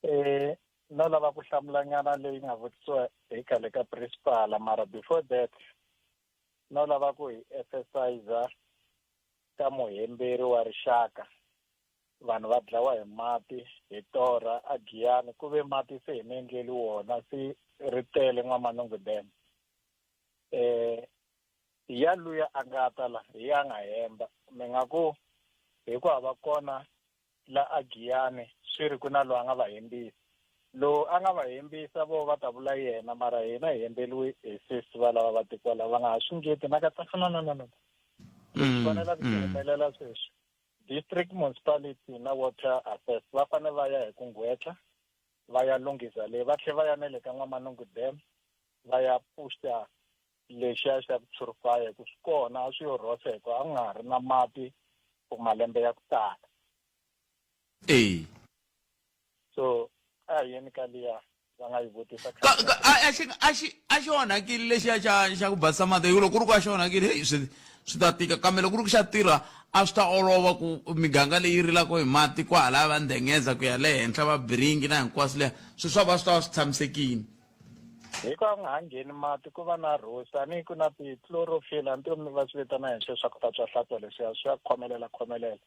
eh no lava ku hlamulanyana leyi nga vutisiwa hi khale ka principal mara before that no lava ku hi emphasize ka muhemberi wa rixaka vanhu va dlawa hi mati hi torha a Giyani ku ve mati se hi mi endleli wona se ri tele N'wamanungu Dam eh ya luya a nga ta la hi ya nga hemba mi nga ku hi ku hava kona la a Giyani swi ri ku na loyi a nga va hembisa lowu a nga va hembisa vo va ta vula yena mara hina hi hembeliwe hi sesi va lava va tikwa lava nga ha swi ngeti na katsongo no no no no swi fanela ku humelela sweswi District Municipality na Water Affairs va fanele va ya hi ku nghwetla va ya lunghisa leyi va tlhela va ya na le ka N'wamanungu Dam va ya pfuxa lexiya xa ku purify hi ku swi kona a swi yo rhosa hi ku a ku nga ha ri na mati for malembe ya ku tala. Eya. So a hi yeni ka liya va nga yi vutisa Ka- ka- a a xi a xi a xi onhakile lexiya xa xa ku basisa mati hi ku loko ku ri ku a xi onhakile heyi swi swi ta tika kambe loko ku ri ku xa tirha a swi ta olova ku miganga leyi rilaka hi mati kwahalaya va ndhengeza ku ya le henhla va biringi na hinkwaswo liya swi swa va swi ta va swi tshamisekile hi ku a nga ha ngheni mati ku va na rhosi a ni ku na ti-chlorophyll a ni tivi va swi vitana henhla swa ku hlantswa hlantswa leswiya swi ya khomelela khomelela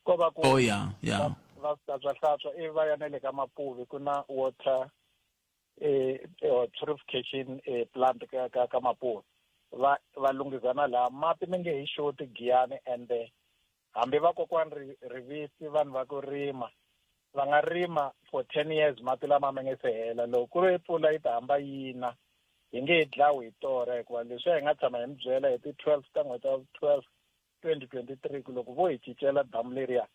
ko va ku oh ya ya va swi hlantswa hlantswa ivi va ya na le ka mapuvi ku na water eh, eh purification eh, plant ka ka ka mapuvi va va lunghizana laha mati mi nge hi xoti giyani ende hambi vakokwani ri rivisi vanhu va ku rima va nga rima for 10 years mati lama ma nge se hela loko ku ri mpfula yi ta hamba yina hi nge he dlawi hi torha hikuva leswiya hi nga tshama hi mi byela hi ti 12 ta n'hweti ya 12 2023 ku loko vo hi cincela damu leriya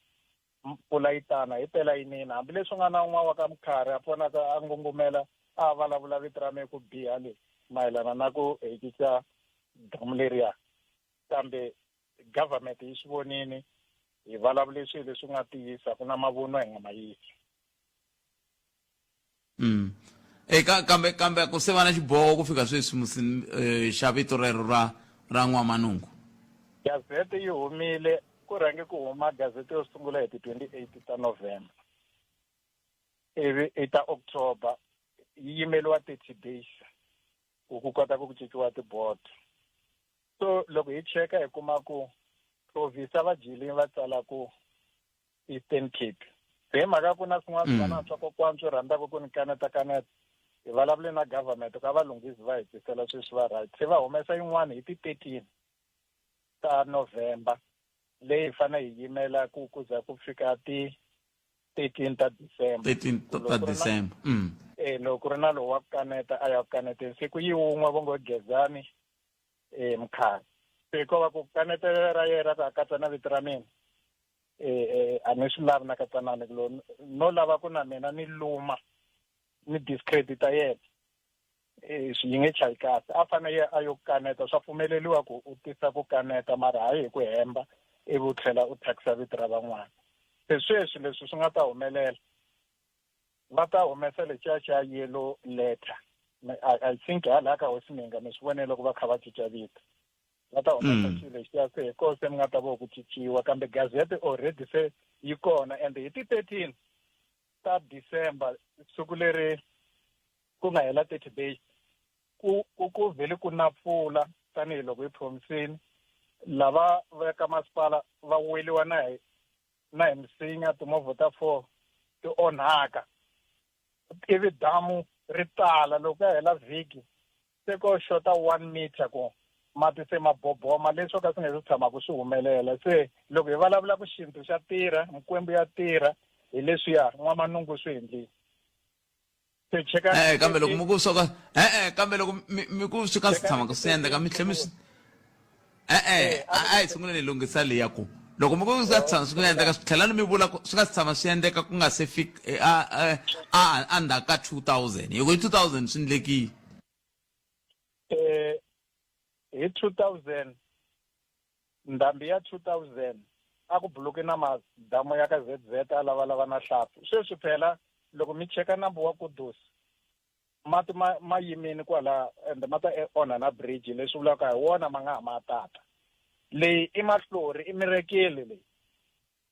mpfula yi tana hi pela yi nina hambileswi nga na un'wana wa ka mukharhi a pfonaka a ngungumela a vulavula vito ra mina ku biha le mayelana na ku hi cinca damu leriya kambe government yi swi vonini hi vulavule swilo leswi nga tiyisa ku na mavunwa hi nga ma yisi Eka kambe kambe ku se va na xiboho ku fika sweswi musi eh, xa vito rero ra ra N'wamanungu. Gazette yi humile ku rhange ku huma gazette yo sungula hi ti 28 ta November ivi i ta October yi yimeliwa 30 days ku ku kota ku ku cinciwa tibodo so loko hi cheka hi kuma ku province va jilini va tsala ku Eastern Cape se hi mhaka ku na swin'wana swivanana swa kokwani swi rhandzaka ku ni kaneta kaneta hi vulavule na government ka va lunghisi va hi tisela sweswi va right se va humesa yin'wana hi ti 13 ta November leyi hi fanele hi yimela ku ku za ku fika ti 13 ta December 13 ta December eh loko ku ri na lowu wa ku kaneta a ya ku kaneteni se ku yi wun'we vo ngo Gezani eh Mkhari se ko va ku kanetela ra yena ra ku a katsa na vito ra mina eh, eh a ni swi lavi na katsanani lo no lava ku na mina ni luma ni discredita yena eh swi yi nge chayi kahle a fanele a yo kaneta swa pfumeleriwa ku u tisa ku kaneta mara hayi hi ku hemba ivi u tlhela u thyakisa vito ra van'wana se sweswi leswi swi nga ta humelela va ta humesa lexiya xa yellow letter I think hala ka hosi minga mi swi vonile loko va kha va cinca vito va ta humesa xilo lexiya se hi koho se mi nga ta vo ku cinciwa kambe gazette already se yi kona and hi ti 13 ta December siku leri ku nga hela 30 days ku ku ku vhele ku na pfula tanihiloko hi promisini lava va ka masipala va weliwa na hi na hi misinya timovha ta four ti onhaka ivi damu ri tala loko ya hela vhiki se ko xota one meter ku mati se ma boboma leswo ka swi nga se tshamaka swi humelela se loko hi vulavula ku xintu xa tirha mikwembu ya tirha hi leswiya n'wamanungu swi endlile. Se cheka Eh, kambe loko mi ku swo ka e-e kambe loko mi mi ku swi ka swi tshama swi endleka mi tlhe mi swi e-e a a hi sunguleni hi lunghisa leya ku loko mi ku swi ka swi tshama swi nga endleka swi tlhela ni mi vula ku swi nga si tshama swi endleka ku nga se fik eh, a a a endzhaku ka 2000 hi ku hi 2000 swi endlekile eh hi 2000 ndhambi ya 2000 a ku buluke na madamu ya ka ZZ a lavalava na hlampfi sweswi phela loko mi cheka nambu wa Kudus mati ma ma yimini kwala ende ma ta e, onha na bridge leswi vulaka hi wona ma nga ha ma tata leyi i mahlori i mirekele leyi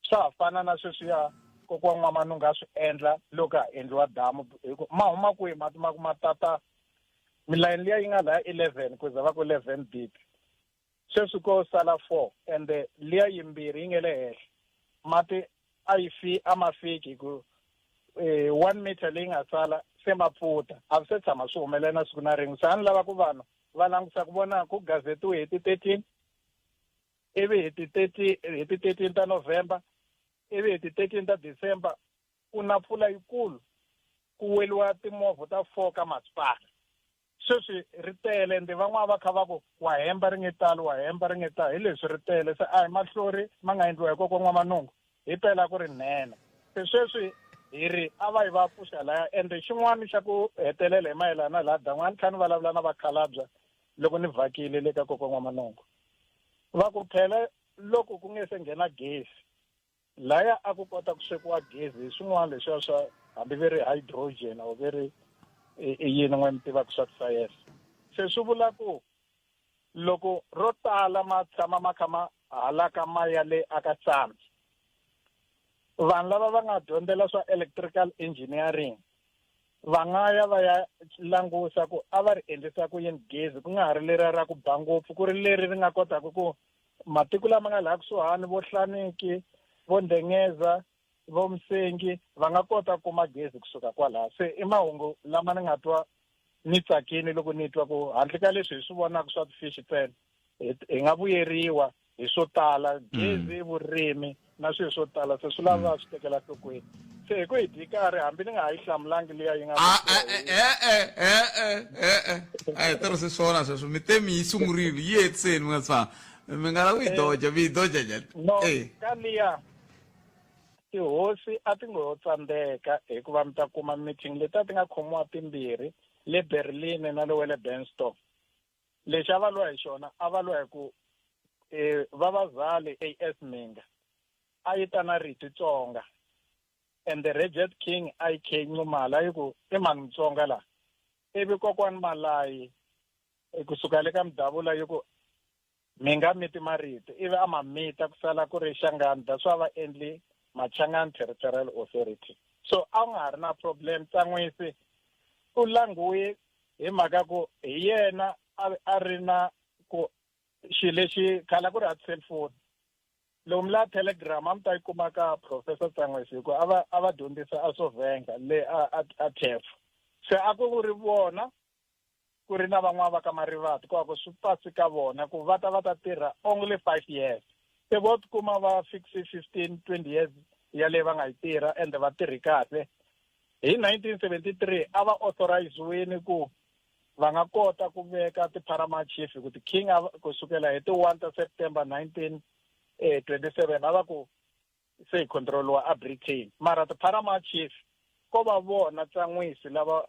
swa ha fana na sweswiya kokwa n'wamanunga a swi endla loko ha endliwa damu hi ku ma huma kwihi mati ma ku ma tata milayini liya yi nga laya 11 ku za va ku 11 deep sweswi ko sala 4 ende liya yimbirhi yi nge le henhla mati a yi fi a ma fiki hi ku eh, 1 meter leyi nga sala se ma pfuta a swi se tshama swi humelela na siku na rin'we se a ni lava ku vanhu va langusa ku vona ku gazetiwe hi ti 13 ivi hi ti 30 hi ti 13 ta November ivi hi ti 13 ta December ku na mpfula yikulu ku weliwa timovha ta 4 ka masipala sweswi ri tele ende van'wana va kha va ku wa hemba ri nge tali wa hemba ri nge tali hi leswi ri tele se a hi mahlori ma nga endliwa hi kokwa n'wamanungu hi pela ku ri nhenha se sweswi hi ri a va yi va pfuxa laya ende xin'wana xa ku hetelela hi mayelana na laha dan'wana ni tlhela ni vulavula na vakhalabya loko ni vhakile le ka kokwa n'wamanungu va ku phela loko ku nge se nghena gezi laya a ku kota ku swekiwa gezi hi swin'wana leswiya swa hambi ve ri hydrogen or ve ri i yini n'we mi tivaka swa tisayense se swi vula ku loko ro tala ma tshama ma kha ma halaka ma ya le aka tsandzi vanhu lava va nga dyondzela swa electrical engineering va nga ya va ya langusa ku a va ri endlisa ku yini gezi ku nga ha ri leriya ra ku ba ngopfu ku ri leri ri nga kotaka ku matiko lama nga laha kusuhani vo Hlaniki vo Ndengeza vo Msengi va nga kota ku kuma gezi kusuka kwalaha se i mahungu lama ni nga twa ni tsakini loko ni twa ku handle ka leswi hi swi vonaka swa ti-fish ntsena hi nga vuyeriwa hi swo tala gezi vurimi na swilo swo tala se swi lava swi tekela nhlokweni se hi ku hi dyi karhi hambi ni nga ha yi hlamulangi liya yi nga e-e a hi tirhisi swona sweswo mi te mi yi sungurile yi hetiseni mi nga tshama mi nga lava ku yi doja mi yi doja njhani no ka liya tihosi a ti ngo tsandzeka hikuva mi ta kuma meeting leti a ti nga khomiwa timbirhi le Berlin na le wa le Benstock lexi a va lwa hi xona a va lwa hi ku eh, vavazali as Minga a yi ta na rito Tsonga and the Regent King IK Nxumalo a yi ku i mani Mutsonga la ivi kokwani Malayi kusuka le ka Mudavula yi ku mi nga miti marito ivi a ma mita ku sala ku ri Shangani that's why va endli Machangani Territorial Authority so a ku nga ha ri na problem Tsan'wisi u languwe hi mhaka ku hi yena a ri na ku xilo lexi khale a ku ri hava cellphone loko mi lava telegram a mi ta yi kuma ka professor Tsan'wisi hikuva a va a va dyondzisa a Sovenga le a a a TEF se a ku ri vona ku ri na van'wana va ka Marivate ku ku swi pasi ka vona ku va ta va ta tirha only 5 years se vo tikuma va fixe 15 20 years ya leyi va nga yi tirha ende va tirhi kahle hi 1973 a va authoriziwini ku va nga kota ku veka ti-paramount chief hi ku ti-king kusukela hi ti-1 ta September 1927 a va ku se hi control-iwa a Britain mara ti-paramount chief ko va vona tsan'wisi lava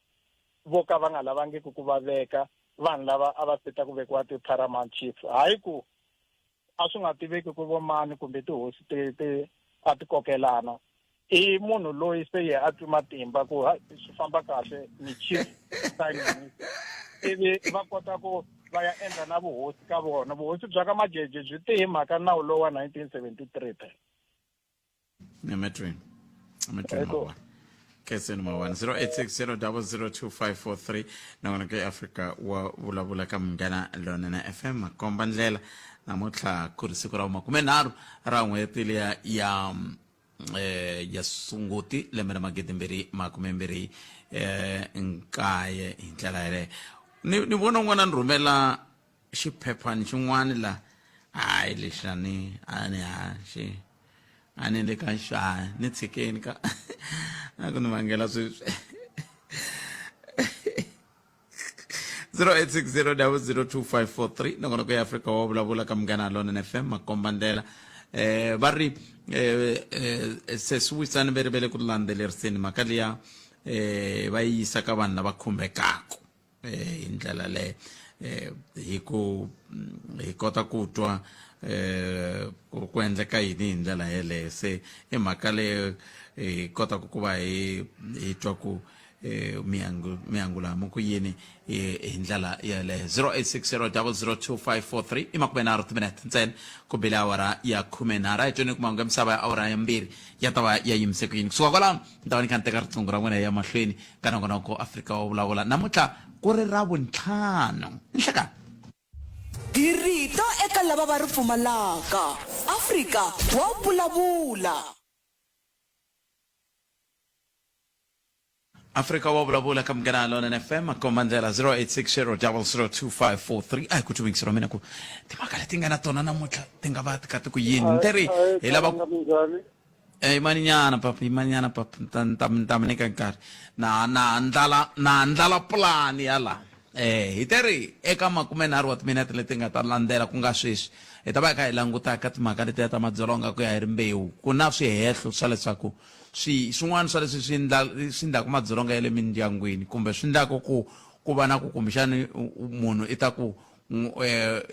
vo ka va nga lavangiki ku va veka vanhu lava a va fita ku vekiwa ti-paramount chief hayi ku a swi nga tiveki ku vo mani kumbe tihosi ti ti a ti kokelana i munhu loyi se ye a twi matimba ku swi famba kahle ni chief prime minister ivi va kota ku va ya endla na vuhosi ka vona vuhosi bya ka majeje byi te hi mhaka nawu lowu wa 1973 phela emetrweni emetrweni mavona kese ni mavona 0860002543 nakona ke afrika wa vulavula ka munghana lonene fm makomba ndlela namuntlha ku ri siku ra vumakumenharhu ra n'hweti liya ya eh, ya sunguti lembe ra magidimbirhi makumembirhi eh, nkaye hi ndlela yeleyo ni ni vona un'wana ni rhumela xiphephani xin'wana la hayi lexi a ni a ni ha xi a ni le ka xa ni tshikeni ka a ku ni vangela sweswi. 0860002543 nongonoko ya Afrika wa vulavula ka Munghana Lonene FM makomba ndlela eh va ri eh, eh sesi wisani ve ri ve le ku landzeleriseni mhaka liya eh va yi yisa ka vanhu lava khumbekaka eh hi ndlela leyo eh hi ku hi kota ku twa eh ku ku endleka yini hi ndlela yeleyo se i mhaka leyo hi kotaka ku va hi hi twa ku eh miangu miangulamo ku yini eh, hi ndlela yeleyo 0860002543 i makumenharhu timinete ntsena ku bile awara ya khumenharhu a hi tweni ku mahungu ya misava ya awara ya mbirhi ya ta va ya yimise ku yini kusuka kwalano ni ta va ni kha ni teka riqingho ra n'wina ya mahlweni ka nongonoko Afrika wa vulavula namuntlha ku ri ra vuntlhanu nhlekani Hi rito eka lava va ri pfumalaka. Afrika wa vulavula. Afrika wa vulavula ka Munghana Lonene FM makomba ndlela 0860002543 a hi ku twi ra mina ku timhaka leti nga na tona namuntlha ti nga va ti kha ti ku yini ni teri hi lava Eh, yimaninyana papa yimaninyana papa ni ta ni ta ni ta mi nyika nkarhi na na ndlala na ndlala pulani ya la eh hi teri eka makumenharhu wa timinete leti nga ta landzela ku nga sweswi hi ta va hi kha hi languta ka timhaka letiya ta madzolonga ku ya hi rimbewu ku na swihehlo swa leswaku swi swin'wana swa leswi swi ndla swi ndlaku madzolonga ya le mindyangwini kumbe swi ndlaku ku ku va na ku kumbexani munhu i ta ku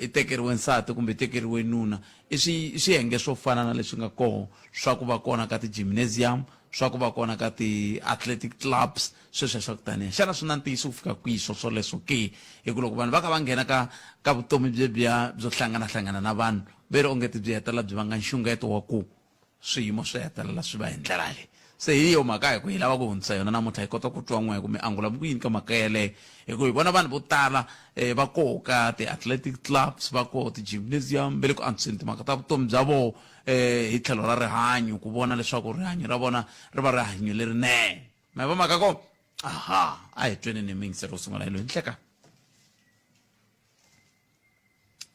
i tekeriwe nsati kumbe i tekeriwe nuna i swi swiyenge swo fana na leswi nga koho swa ku va kona ka ti-gymnasium swa ku va kona ka ti-athletic clubs sweswiya swa ku taniya xana swi na ntiyiso ku fika kwihi swo swoleswo ke hi ku loko vanhu va kha va nghena ka ka vutomi byebyiya byo hlanganahlangana na vanhu ve ri ongeti byi hetelela byi vanga nxungeto wa ku swiyimo swi hetelela swi va hi ndlela leyi se hi yo mhaka hi ku hi lava ku hundzisa yona namuntlha hi kota ku twa n'we ku mi angula mi ku yini ka mhaka yeleyo hi ku hi vona vanhu vo tala um va koho ka ti-athletic clubs va koho ti-gymnasium va le ku antswiseni timhaka ta vutomi bya voho um hi tlhelo ra rihanyo ku vona leswaku rihanyo ra vona ri va rihanyo lerinene ma yi va mhaka ko aha a hi tweni ni miyingiseri wo sungula hi loyi nhleka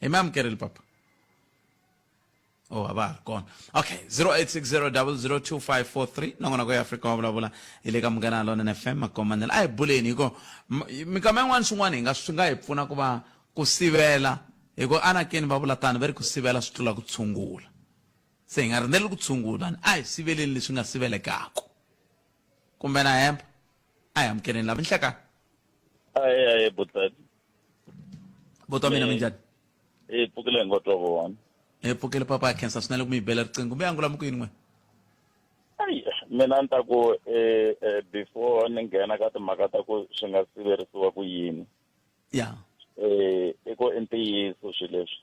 hi mi amukerile papa Oh, a va ha ri kona okay 0860002543 nongonoko ya Afrika wa vulavula hi le ka Munghana Lonene FM makomanela a hi buleni hiko minkama yin'wana swin'wana hi nga swi nga hi pfuna ku va ku sivela hi ku anakeni va vula tano va ri ku sivela swi tlula ku tshungula se hi nga rindzeli ku tshungula a hi siveleni leswi nga sivelekaka kumbe na hemba a hi amukeleni lava nhlekani aye aye butati buti wa mina minjhani hi pfukile hi ngo twa vona hi pfukile papa khensa swinene ku mi bela riqingho mi angula mi ku yini n'we ayi mina ni ta ku eh, eh, before ni nghena ka timhaka ta ku swi nga siverisiwa ku yini ya eh i ku i ntiyiso swilo leswi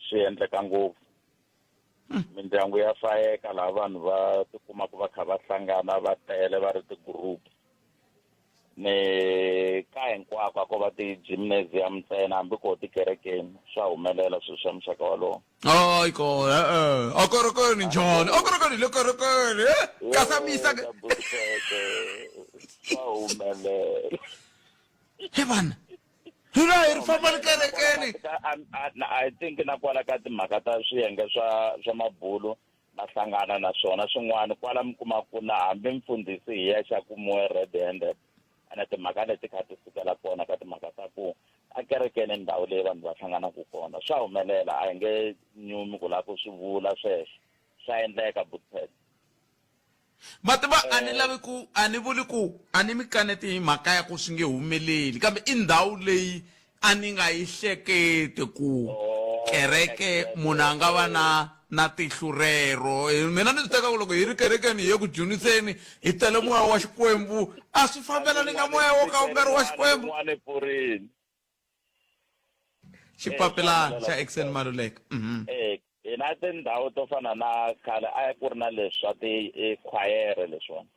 swi endleka ngopfu hmm. mindyangu ya fayeka laha vanhu va tikumaka va kha va hlangana va tele va ri ti-group ni ka hinkwako a ko va ti-gymnasium ntsena hambi ko tikerekeni swa humelela swilo swa muxaka wolowo hayi ko e-e a kerekeni njhani a kerekeni le kerekeni e kasamisa swa humelela he vana hi la hi ri famba ni kerekeni I think na kwala ka timhaka ta swiyenge swa swa mabulu ma hlangana na swona swin'wana kwala mi kuma ku na hambi mfundhisi hi yexe a kumiwe red handed ene timhaka leti kha ti sukela kona ka timhaka ta ku a kerekeni ndhawu leyi vanhu va hlanganaka kona swa humelela a hi nge nyumi ku lava ku swi vula sweswo swa endleka butpet ma tiva a ni lavi ku a ni vuli ku a ni mi kaneti hi mhaka ya ku swi nge humeleli kambe i ndhawu leyi a ni nga yi hleketi ku oh, kereke munhu a nga va na na tihlo rero eh, mina ni swi teka ku loko hi ri kerekeni hi ye ku dzuniseni hi tele moya wa xikwembu a swi fambelani na moya wo ka wu nga ri wa xikwembu xipapilana xa Excel Maluleke mhm. eh hina tindhawu to fana na khale a ku ri na leswi swa tikhwayere eh, leswiwani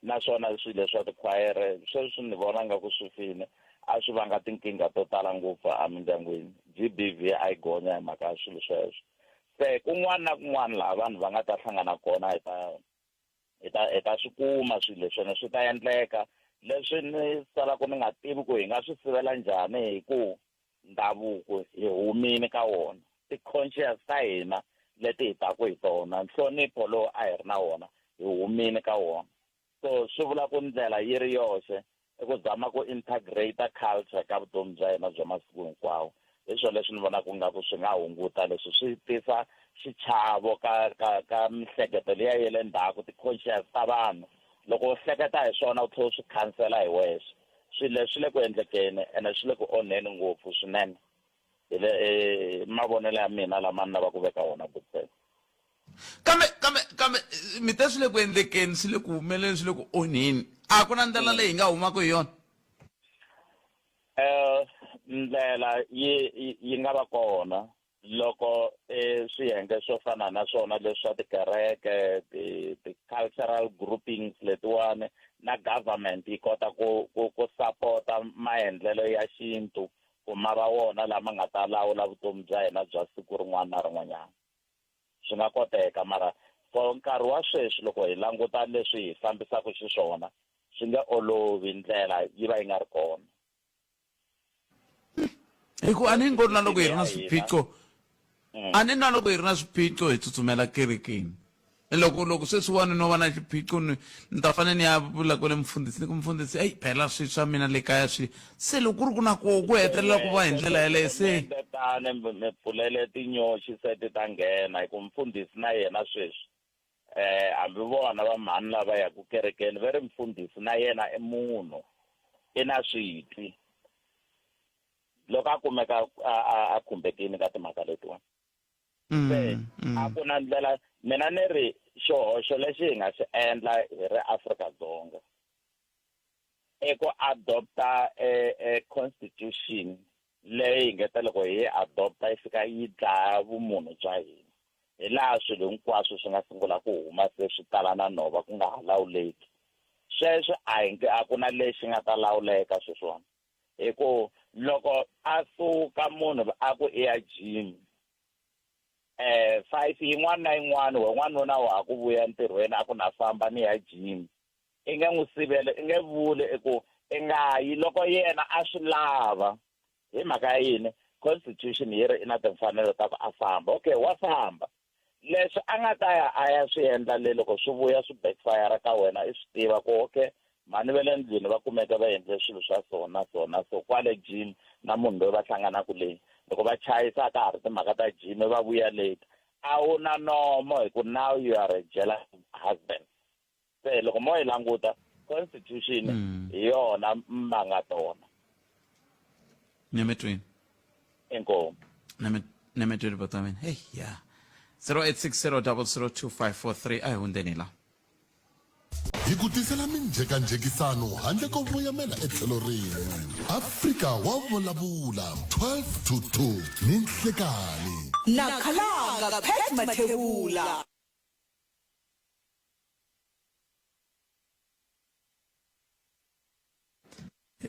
naswona swilo leswa tikhwayere sweswi ni vona nga ku swi file a swi vanga tinkingha to tala ngopfu emindyangwini G_B_V a yi gonya hi mhaka ya swilo sweswo se kun'wana na kun'wana laha vanhu va nga ta hlangana kona hi ta hi ta hi ta swi kuma swilo leswiwani swi ta endleka leswi ni salaka ni nga tivi ku hi nga swi sivela njhani hi ku ndhavuko hi humile ka wona ti-conscious ta hina leti hi taku hi tona nhlonipho lowu a hi ri na wona hi humile ka wona so swi vula ku ndlela yi ri yoxe i ku zama ku integrate culture ka vutomi bya hina bya masiku hinkwawo hi swona leswi ni vonaka nga ku swi nga hunguta leswi swi tisa xichavo ka ka ka mihleketo liya ya le ndzhaku ti-conscious ta vanhu loko u hleketa hi swona u tlhela u swi khansela hi wexe swilo leswi swi le ku endlekeni ene swi le ku onheni ngopfu swinene hi le eh, mavonelo ya mina lama ni lava ku veka wona butsela kambe kambe kambe mi te swi le ku endlekeni swi le ku humeleni swi le ku onheni a ku na ndlela leyi hi nga humaka hi yona eh ndlela yi yi nga va kona loko eh swiyenge swo fana na swona leswi swa tikereke ti-cultural groupings letiwani na government yi kota ku ku ku sapota maendlelo ya xintu ku ma va wona lama nga ta lawula vutomi bya hina bya siku rin'wana na rin'wanyana swi nga koteka mara for nkarhi wa sweswi loko hi languta leswi hi fambisaka xiswona swi nge olovi ndlela yi va yi nga ri kona hi ku a ni ngo na loko hi ri na swiphiqo mm. a ni na loko hi ri na swiphiqo hi tsutsumela kerekeni loko loko sweswiwani no va na xiphiqo ni ni ta fanele ni ya vula kwale mufundhisi ni ku mufundhisi eyi phela swi swa mina le kaya swi se loko ku ri ku na ko ku hetelela ku va hi ndlela yeleyo se tani mi pfulele tinyoxi se ti ta nghena hi ku mufundhisi na yena sweswi eh hambi vona va mhani lava yaku kerekeni va ri mufundhisi na yena i munhu i na switwi loko a kumeka a khumbekini ka timhaka letiwani mm, se mm. a ku na ndlela mina ni ri xihoxo lexi hi nga xi endla hi ri Afrika-Dzonga i ku adopta e, e constitution leyi hi nga ta loko hi yi adopta yi fika yi dlaya vumunhu bya hina hi laha swilo hinkwaswo swi nga sungula ku huma se swi tala na nhova ku nga ha lawuleki sweswo a hi a ku na lexi nga ta lawuleka sweswiwani hi ku loko a suka munhu a ku i ya gym eh five yin'wana na yin'wana we n'wanuna wa ha ku vuya entirhweni a ku na famba ni ya gym i nge n'wi sivele i nge vuli i ku i nga yi loko yena a swi lava hi mhaka ya yini constitution yi ri i na timfanelo ta ku a famba okay wa famba leswi a nga ta ya a ya swi endla le loko swi vuya swi backfire ka wena i swi tiva ku okay mhani va le ndlwini va kumeka va endle swilo swa so na so na so kwale gym na munhu loyi va hlanganaka leyi loko va chayisa a ka ha ri timhaka ta gym va vuya late a wu na nomo hi ku now you are a jealous husband se loko mo yi languta constitution mm. hi yona ma nga tona nemetweni inkomu nemetweni bota mina hey ya 0860002543 a hi hundzeni la hi ku tisela minjhekanjhekisano handle ko voyamela etlhelo rin'we afrika wa vulavula 12 to 2 ni nhlekani na khalanga pat mathebula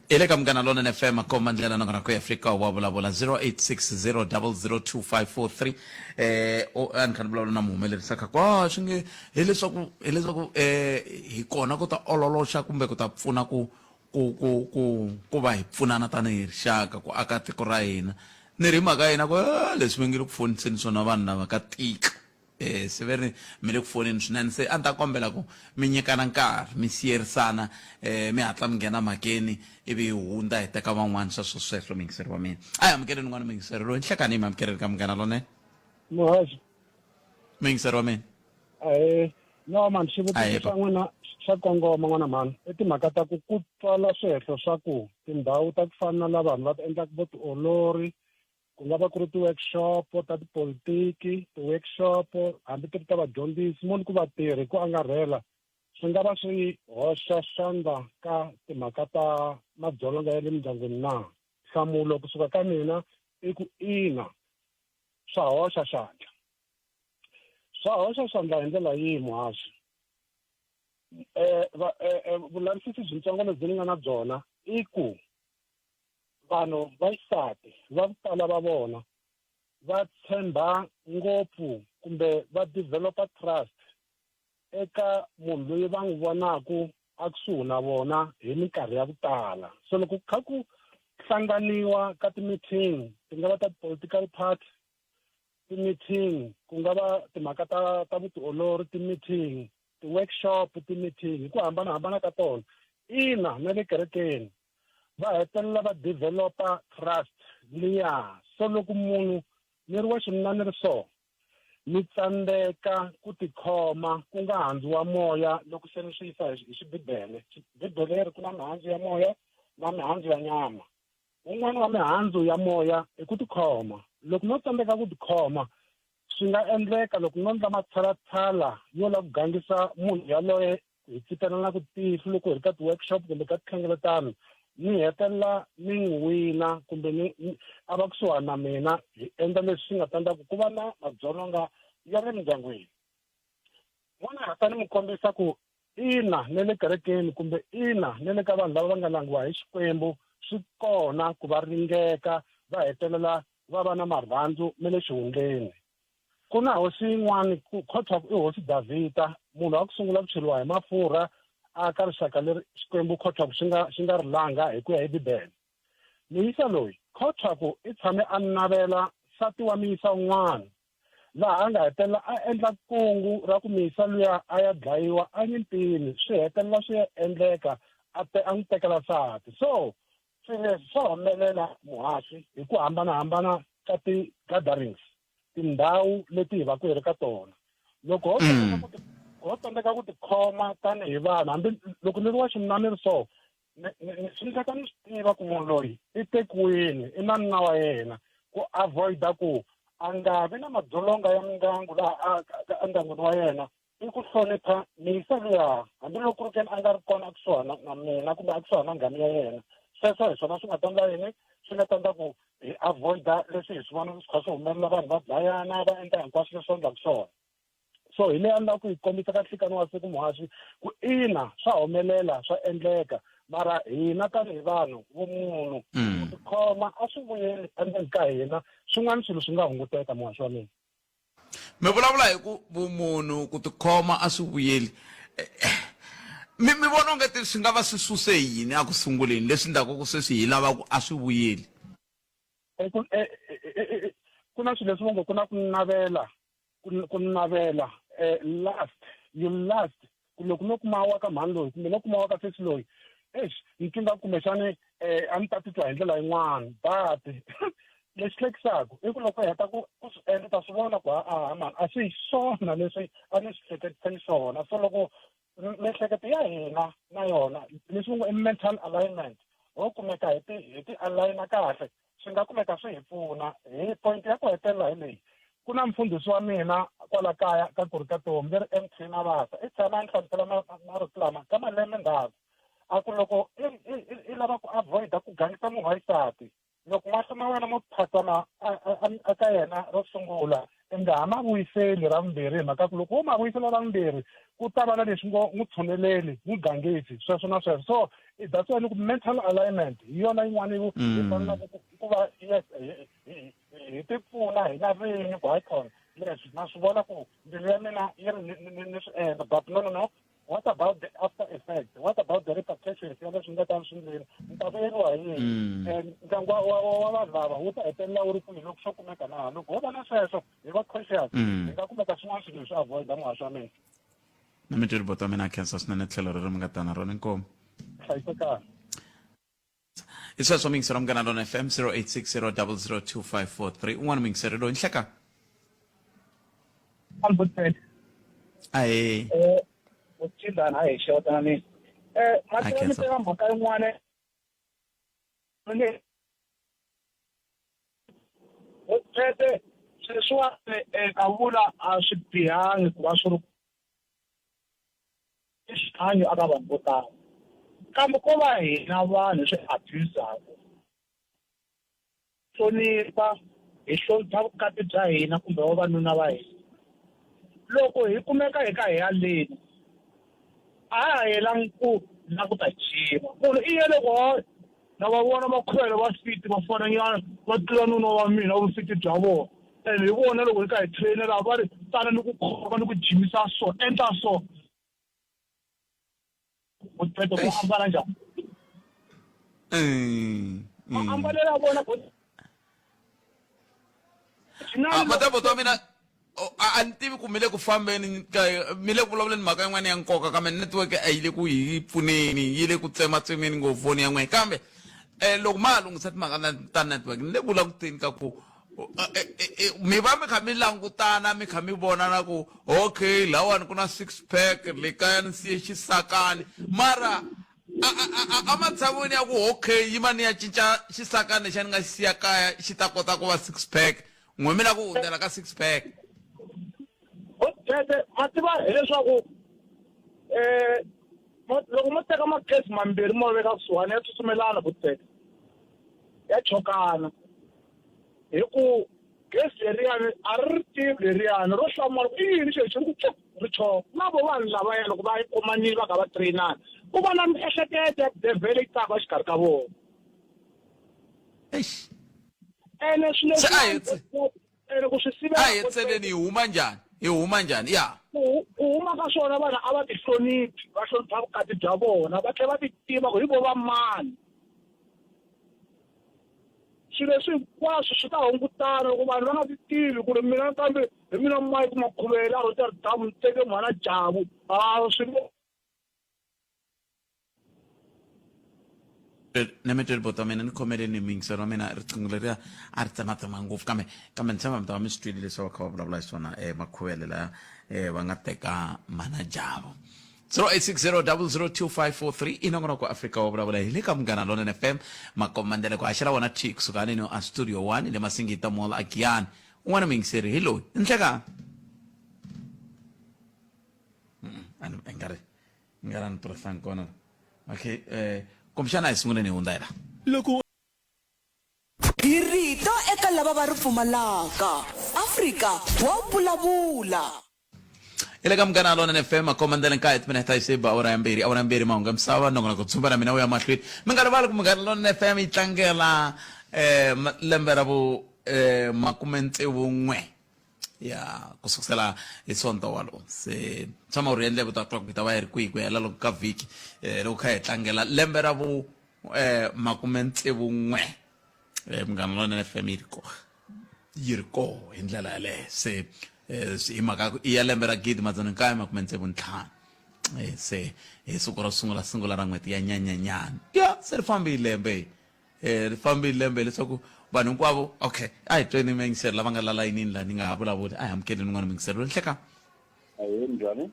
hi le ka munghana lonene fm komba ndlela nakona ku afrika wa vulavula 0860002543 eh o a ni kha ni vulavula na muhumelerisi kha kwa swi nge hileswaku hileswaku eh hi kona ku ta ololoxa kumbe ku ta pfuna ku ku ku ku ku va hi pfunana tanihi rixaka ku aka tiko ra hina ni ri hi mhaka yena ku eh, leswi mi nge le ku foniseni swona vanhu lava ka tika Eh, se ve ri mi le ku foneni swinene se a ni ta kombela ku mi nyikana nkarhi mi siyerisana eh, mi hatla mi nghena mhakeni ivi hi hundza hi teka van'wana sweswo sweswo muyingiseri wa mina a hi amukeleni un'wana muyingiseri loyi nhlekani hi mi amukeleni ka munghana lonene muhaxi muyingiseri wa mina ahee no mani xivutiso xa n'wina xa kongoma n'wana mhani i timhaka ta ku ku twala swihehlo swa ku tindhawu ta ku fana na la vanhu va ti endlaka vutiolori ku nga va ku ri ti-workshop ta tipolitiki ti-workshop hambi ti ri ta vadyondzisi mo ni ku vatirhi ku angarhela swi nga va swi hoxa xandla ka timhaka ta madzolonga ya le mindyangwini na nhlamulo kusuka ka mina i ku ina swa hoxa xandla swa hoxa xandla hi ndlela yihi muhaxi um vulavisisi byintsongo lebyi ni nga na byona i ku vanhu va xisati va ku tala va vona va tshemba ngopfu kumbe va developa trust eka munhu loyi va n'wi vonaku a kusuhi na vona hi minkarhi ya ku tala so loko ku kha ku hlanganiwa ka ti-meeting ti nga va ta ti-political party ti-meeting ku nga va timhaka ta ta vutiolori ti-meeting ti-workshop ti-meeting hi ku hambanahambana ka tona ina na le kerekeni. Va hetelela va developa trust liya. So loko munhu ni ri wa xinuna ni ri so, ni tsandzeka ku tikhoma ku nga handzu wa moya loko se ni swi yisa hi xibibele. Bibele yi ri ku na mihandzu ya moya na mihandzu ya nyama. Wun'wana wa mihandzu ya moya i ku tikhoma. Loko no tsandzeka ku tikhoma, swi nga endleka loko no ndla matshalatshala yo lava ku gangisa munhu yaloye hi tsitanana ku tihlo loko hi ri ka ti-workshop kumbe ka tinhlengeletano ni hetelela ni n'wi wina kumbe ni a va kusuhani na mina hi endla leswi swi nga ta endla ku ku va na madzolonga ya le mindyangwini n'wana hata ni n'wi kombisa ku ina ne le kerekeni kumbe ina ne le ka vanhu lava va nga langiwa hi xikwembu swi kona ku va ringeka va hetelela va va na marhandzu me le xihundleni Ku na hosi yin'wana, ku khotwa ku i hosi Davhida, munhu wa ku sungula ku cheriwa hi mafurha a ka rixaka leri Xikwembu khotwa ku xi nga xi nga ri langa hi ku ya hi Bibele. Muyisa loyi khotwa ku i tshame a navela nsati wa muyisa un'wana, laha a nga hetelela a endla kungu ra ku muyisa luya a ya dlayiwa enyimpini, swi hetelela swi endleka a te a n'wi tekela nsati. So swilo leswi swa humelela muhaxi hi ku hambanahambana ka ti-gatherings tindhawu leti hi va ku hi ri ka tona loko ho tsandzeka mm. ku ho tsandzeka ku tikhoma tanihi vanhu hambi loko ni ri wa xinuna ni ri so swi endleka ni swi tiva ku munhu loyi i tekiwini i na nuna wa yena ku avoida ku a nga vi na madzolonga ya mindyangu laha endyangwini wa yena i ku hlonipha miyisa luya hambiloko ku ri keni a nga ri kona ekusuhana na mina kumbe ekusuhana na nghanu ya yena sweswo hi swona swi nga ta endla yini swi nga ta endla ku hi avoida leswi hi swi vonaka swi kha swi humelela vanhu va dlayana va endla hinkwaswo leswi endlaka swona so hi leyi a ni lava ku yi kombisa ka nhlikani wa siku muhaxi ku ina swa humelela swa endleka mara hina tanihi vanhu vumunhu mm. ku tikhoma a swi vuyeli endzeni ka hina swin'wana swilo swi nga hunguteka muhaxi wa mina mi vulavula hi ku vumunhu ku tikhoma a swi vuyeli eh, eh, mi mi vona onge swi nga va swi suse yini a ku sunguleni leswi ndlaku ku sweswi hi lava ku a swi vuyeli eh, ku na swilo leswi vo ngo ku na ku navela ku navela last you last loko no kuma wa ka mhani loyi kumbe no kuma wa ka sesi loyi eish ni twi nga kumbexani um a ni ta titwa hi ndlela yin'wana but lexi hlekisaka i ku loko heta ku ku swi endla ta swi vona ku a mani a swi hi swona leswi a ni swi hleketise swona so loko miehleketo ya hina na yona leswi ngo i mental alignment ho kumeka hi ti hi ti aligna kahle swi nga kumeka swi hi pfuna hi point ya ku hetelela hi leyi ku na mfundhisi wa mina kwala kaya ka ku ri ka tomi leri mt mavasa i tshama a ni hlamusela marito lama ka malembe ndzhaku a ku loko i lava ku avoida ku gangisa munhu wa xisati loko mahlo ma wena mo phatsama eka yena ro sungula i nga ha ma vuyiseli ra vumbirhi hi mhaka ku loko wo ma vuyisela ra vumbirhi ku ta va na leswi ngo n'wi tshuneleli n'wi gangisi sweswo na sweswo so that's why ni ku mental alignment hi yona yin'wana yi mm. fanelaka ku va yes hi ti pfuna hina vinyi ku hayi khona leswi na swi vona ku mbilu ya mina yi ri ni swi endla but no no no what about the after effect what about the repercussions ya leswi nga ta swi ndleni ni ta vuyeriwa hi yini mm. and ndyangu wa wa vanhu lava wu ta hetelela wu ri kwihi loko swo kumeka na loko ho va na sweswo hi va conscious mm. hi nga kumeka swin'wana swilo hi swi avoida muhaxi wa mina na mi tweli bota mina khensa swinene tlhelo rero mi nga tana rona inkomu hlayisekani hi sweswo muyingiseri wa munghana lona fm 0860002543 un'wana muyingiseri loyi nhleka Albert ahee eh utshindana hayi xewetana mina eh mathela mi teka mhaka yin'wana Phete sweswiwani eh, kavula a swi bihangi ku va swi ri xihanyo aka vanhu vo tala kambe ko va hina vanhu swi abuse-aku hlonipha hi hlonipha vukati bya hina kumbe vavanuna va hina loko hi kumeka hi ka hi yaleni a ha yelangi ku la ku ta jima munhu i yele ku na va vona makhwele va fiti va fananyana va tlula nuna wa mina vufiti bya vona and hi vona loko hi ka hi trainer laha va ri tana ni ku khoma ni ku jimisa so endla so vuqeto va ambala njhani mm, mm. maambalelo ya vona ah, matabo wa mina a ni tivi ku mi le ku fambeni mi le ku vulavuleni mhaka yin'wana ya nkoka kambe network a yi le ku hi pfuneni yi le ku tsematsemeni ngopfu foni ya n'wina kambe um loko ma ha lunghisa timhaka ta network ni le ku languteni ka ku eh, eh, eh, mi va mi kha mi langutana mi kha mi vona na ku okay lawani ku na six pack le kaya ni siye xisakani mara ematshan'wini ya ku okay yima ni ya cinca xisakani lexiya ni nga xi siya kaya xi ta kota ku va six pack n'we mi la ku hundzela ka six pack tete ma tiva hileswaku um loko mo teka magezi mambirhi mo veka kusuhani ya tsutsumelana vutete ya chokana hi ku gezi leriyani a ri ri tivi leriyani ro hlamala ku i yini xilo xi ri ku pfu ri choka na vo vanhu lavaya loko va kumanile va kha va trainana ku va na miehleketo ya devhele yi taka exikarhi ka vona ene swilo ene ku swi sivela a hi tseleni hi huma njhani hi huma njhani ya ku huma ka swona vanhu a va ti hloniphi va hlonipha vukati bya vona va tlhela va ti tiva ku hi vo va mani swilo leswi hinkwaswo swi ta hungutana loko vanhu va nga ti tivi ku ri mina kambe hi mina mike makhuvele a rotterdam ni teke mhana javu a swi na mi tweli bota mina ni khomeleni miyingiselo wa mina riqingho leriya a ri tsematsema ngopfu kambe kambe ni tshemba mi ta va mi swi twile leswi va kha va vulavula hi swona um makhuvele laya um va nga teka mhana javo 0860002543 i nongonoko Afrika wa vulavula hi le ka Munghana Lonene FM makomandele ku haxela wona thi kusuka haneno a studio 1 le Masingita Mall a Giyani un'wana muyingiseri hi loyi nhlekani i nga ri i nga ri a ni tirhisanga kona okay eh kumbexana a hi sunguleni hi hundza hi la Loko Hi rito eka lava va ri pfumalaka. Afrika wa vulavula. Hi le ka Munghana Lonene FM makomandele nkaye timinete ta xi ba awara ya mbirhi awara ya mbirhi mahungu ya misava nongonoko dzumba na mina wu ya mahlweni mi nga rivali ku Munghana Lonene FM yi tlangela eh, lembe ra vu eh, makume tsevu n'we ya ku sukusela hi sonto walowo se tshama u ri endle ku ta twa ku yi ta va yi ri kwihi ku hela loko ka vhiki eh, loko kha hi tlangela lembe ra vu eh, makume tsevu n'we eh, Munghana Lonene FM yi ri kona yi ri koho hi ndlela yaleyo se eh, hi mhaka i ya lembe ra 1965 eh, se hi siku ro sungula sungula ra n'hweti ya nyanyanyana ya se ri fambile lembe eh, ri fambile lembe leswaku vanhu hinkwavo okay a hi tweni miyingiseri lava nga la layinini laha ni nga ha vulavuli a hi amukeleni un'wana miyingiseri loyi nhleka Ahee, njhani?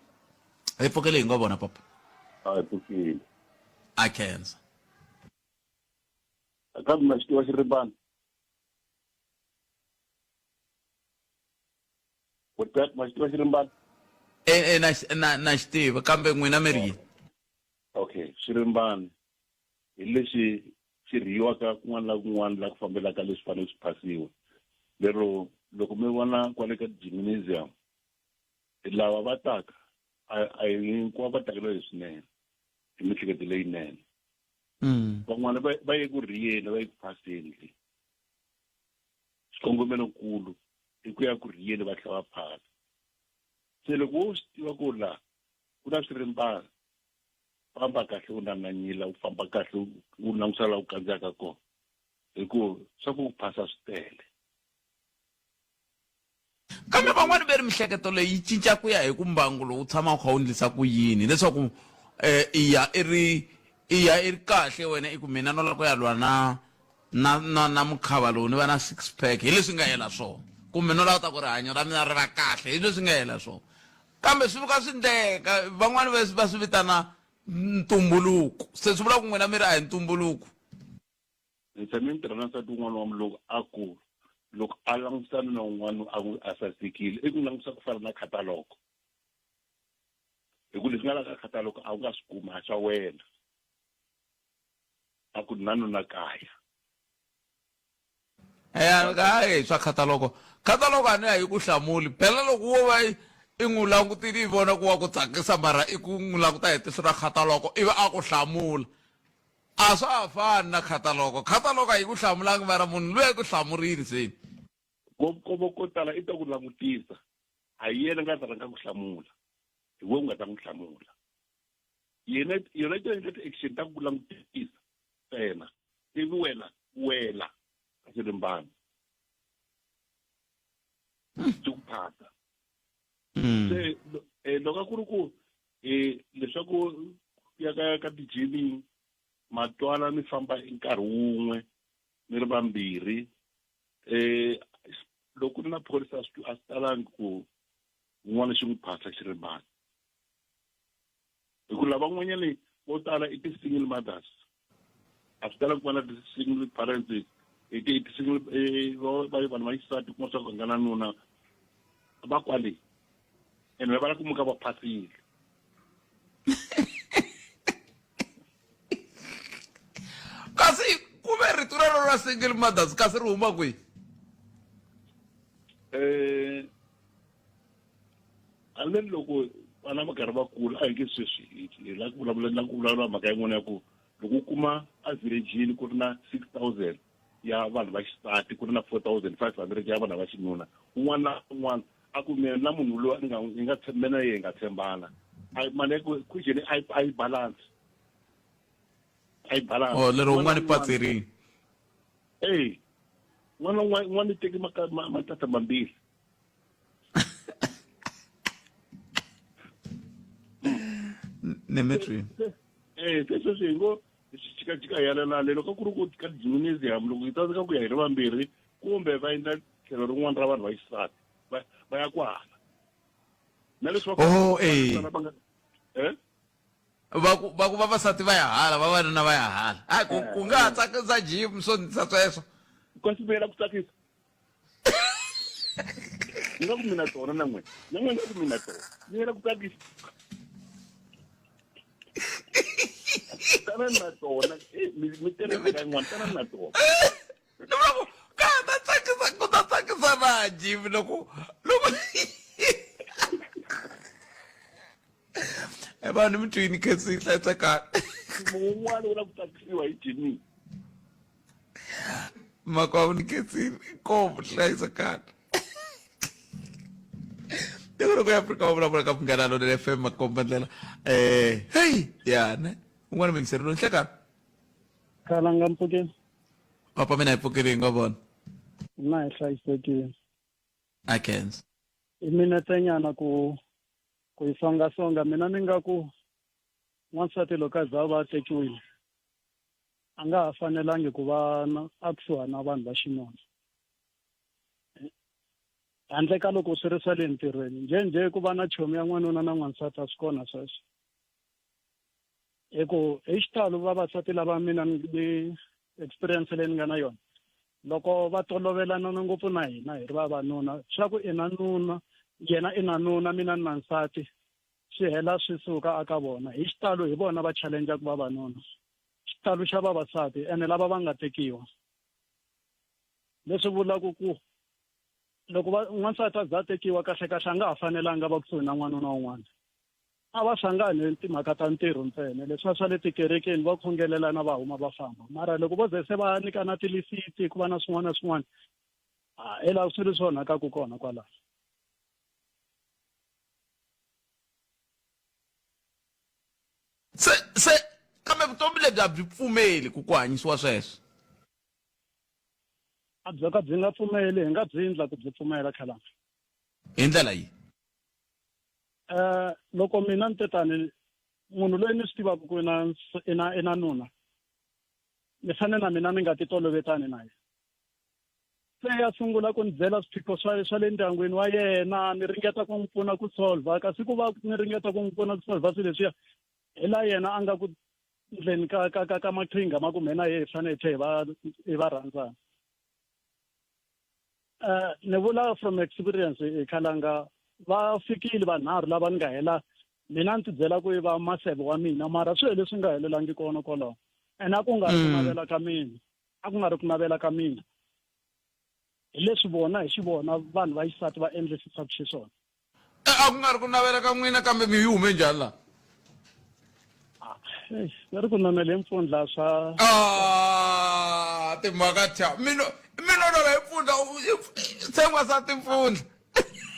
Hi pfukele hi ngo vona papa. A hi pfukile. A khensa. Kambe ma xi tiva xirimbana? Wetbat ma xi tiva xirimbana? E, e, na, na, na xi tiva kambe n'wina mi ri yini? Okay, xirimbana hi lexi xi rhiyiwaka kun'wana na kun'wana la ku fambelaka leswi fanele swi phasiwa. Lero loko mi vona kwale ka gymnasium lava va taka a hi hinkwavo va taka na leswinene hi miehleketo leyinene. Van'wana va ye ku rhiyeni va ye ku phaseni le. Xikongomelokulu i ku ya ku rhiyeni va tlhela va phasa. Se loko wo swi tiva ku la ku na swirimbana famba kahle u nanganyila u famba kahle u langusa laha u kandziyaka kona hi ku swa ku phasa swi tele. Kambe van'wana ve ri mihleketo leyi yi cinca ku ya hi ku mbangu lowu tshama wu kha wu ndlisa ku yini leswaku um i ya i ri i ya i ri kahle wena i ku mina no lava ku ya lwa na na na na mukhava lowu ni va na six pack hi leswi nga yela swona kumbe no lava ta ku rihanyo ra mina ri va kahle hi leswi nga yela swona kambe swi vuka swi ndleka van'wani va va swi vitana ntumbuluko se swi vula ku n'wina mi ri a hi ntumbuluko Ni tshame ni tirha na nsati wun'wana wa mulungu a ku loko a langusana na un'wana a n'wi a sasekile i ku langusa ku fana na khataloko hi ku leswi nga la ka khataloko a wu nga swi kumi a swa wena a ku na nuna kaya ya hayi swa khataloko khataloko a ni ya yi ku hlamuli phela loko wo va i n'wi langutile i vona ku wa ku tsakisa mara i ku n'wi languta hi tihlo ra khataloko ivi a ku hlamula a swa ha fani na khataloko khataloko a yi ku hlamulangi mara munhu luya yi ku hlamurini se ngopfu ko tala i ta ku langutisa a hi yena nga ta rhanga ku hlamula hi we u nga ta n'wi hlamula yena yona yi ta endla ti-action ta ku langutisa ntsena ivi wena wela ka xirimbana byi ku phata se loko a ku ri ku leswaku ya ka ka ti-gyming Ma twala mi famba hi nkarhi wun'we mi ri vambirhi eh loko ku ri na phorisa a swi a swi talangi ku un'wana xi n'wi phasa xirimbani hi ku lavan'wanyani vo tala i ti-single mothers a swi talangi ku va na ti-single parents i ti-single eh, vanhu va xisati kuma swa ku nga na nuna va kwale ene va la ku muka va phasile kasi ku ve rito rero ra single mothers kasi ri huma kwihi eh and loko vana va karhi va kula a hi nge sweswi hi la ku vulavula la ku vulavula mhaka yin'wana ya ku loko u kuma a village ku ri na 6000 ya vanhu va xisati ku ri na 4500 ya vanhu va xinuna un'wana na un'wana a ku mina na munhu loyi ni nga ni nga mina na yena hi nga tshembana a mali ya question a yi a yi balance a yi balance oh lero un'wana i patserini eh n'wana n'wana i teke matata mambirhi Nemetri eh se sweswi hi ngo jikajika hi yalela lero ka ku ri ku ka gymnasium loko hi tsandzeka ku ya hi ri vambirhi kumbe va endla tlhelo rin'wana ra vanhu va xisati va va ya kwahala na leswi va oh eh eh va ku va ku vavasati va ya hala vavanuna va ya hala hayi ku ku nga ha tsakisa gym swo ndisa sweswo kasi mi yela ku tsakisa ni nga ku mina tona na n'wina na n'wina nga ku mina tona ni yela ku tsakisa tanani na tona mi tele mhaka yin'wana tanani na tona ni vula ku ka ha ta tsakisa ku ta tsakisa na jim loko loko e vanhu mi twini khensi yi hlayisekanga wun'wana wu la ku tsakisiwa hi jimmy makwavo ni khensini inkomu hlayisekanga tiko loko ya afrika va vulavula ka munghana lonene fm makomba ndlela um heyi yana un'wana mingiseri loyi nhlekani Khalanga mpfukeni. Papa mina hi pfukile hi nga vona. Na hi hlayisekile. A khensa. I minete nyana ku ku yi songasonga mina ni nga ku n'wansati loko a za va tekiwile a nga ha fanelangi ku va a kusuhani na vanhu va xinuna handle ka loko swi ri swa le ntirhweni njhe ku va na chomi ya n'wanuna na n'wansati a swi kona sweswo hi ku hi xitalo vavasati lava mina ni experience leyi ni nga na yona loko va tolovelana ngopfu na hina hi ri vavanuna swa ku i na nuna yena i na nuna mina ni na nsati swi hela swi suka aka vona hi xitalo hi vona va challengeaka vavanuna xitalo xa vavasati ene lava va nga tekiwa leswi vulaka ku loko va n'wansati a za tekiwa kahle kahle a nga ha fanelanga va kusuhi na n'wanuna un'wana a va hlangani timhaka ta ntirho ntsena leswiya swa le tikerekeni va khongelelana va huma va famba mara loko vo ze se va nyikana tilisiti ku va na swin'wana na swin'wana hi laha swi ri swi onhakaku kona kwalaho se se kambe vutomi lebyi a byi pfumeli ku ku hanyisiwa sweswo a byo ka byi nga pfumeli hi nga byi endla ku byi pfumela khalanga hi ndlela yi Eh loko mina ni te tani munhu loyi ni swi tivaka ku ina ina ina nuna ni fanele na mina ni nga ti tolovetani na yena se ya sungula ku ni byela swiphiqo swa swa le ndyangwini wa yena ni ringeta ku n'wi pfuna ku solver kasi ku va ni ringeta ku n'wi pfuna ku solver swilo leswiya hi la yena a nga ku ndleni ka ka ka ka maqhinga ma ku mina hi fanele hi tlhe hi va hi va rhandzana Eh, ni vula from experience hi khalanga va fikile vanharhu lava ni nga hela mina ni tibyela ku i va maseve wa mina mara swilo leswi nga helelangi kona kwalaho ene a ku nga ri ku navela ka mina a ku nga ri ku navela ka mina hi leswi vona hi xivona vanhu va xisati va endlisisaka xiswona Eh, a ku nga ri ku navela ka n'wina kambe mi yi hume njhani laha va ri ku nonela hi mpfundla swa ah, timhaka thya mi no mi nonela hi mpfundla tshengwa sa timpfundla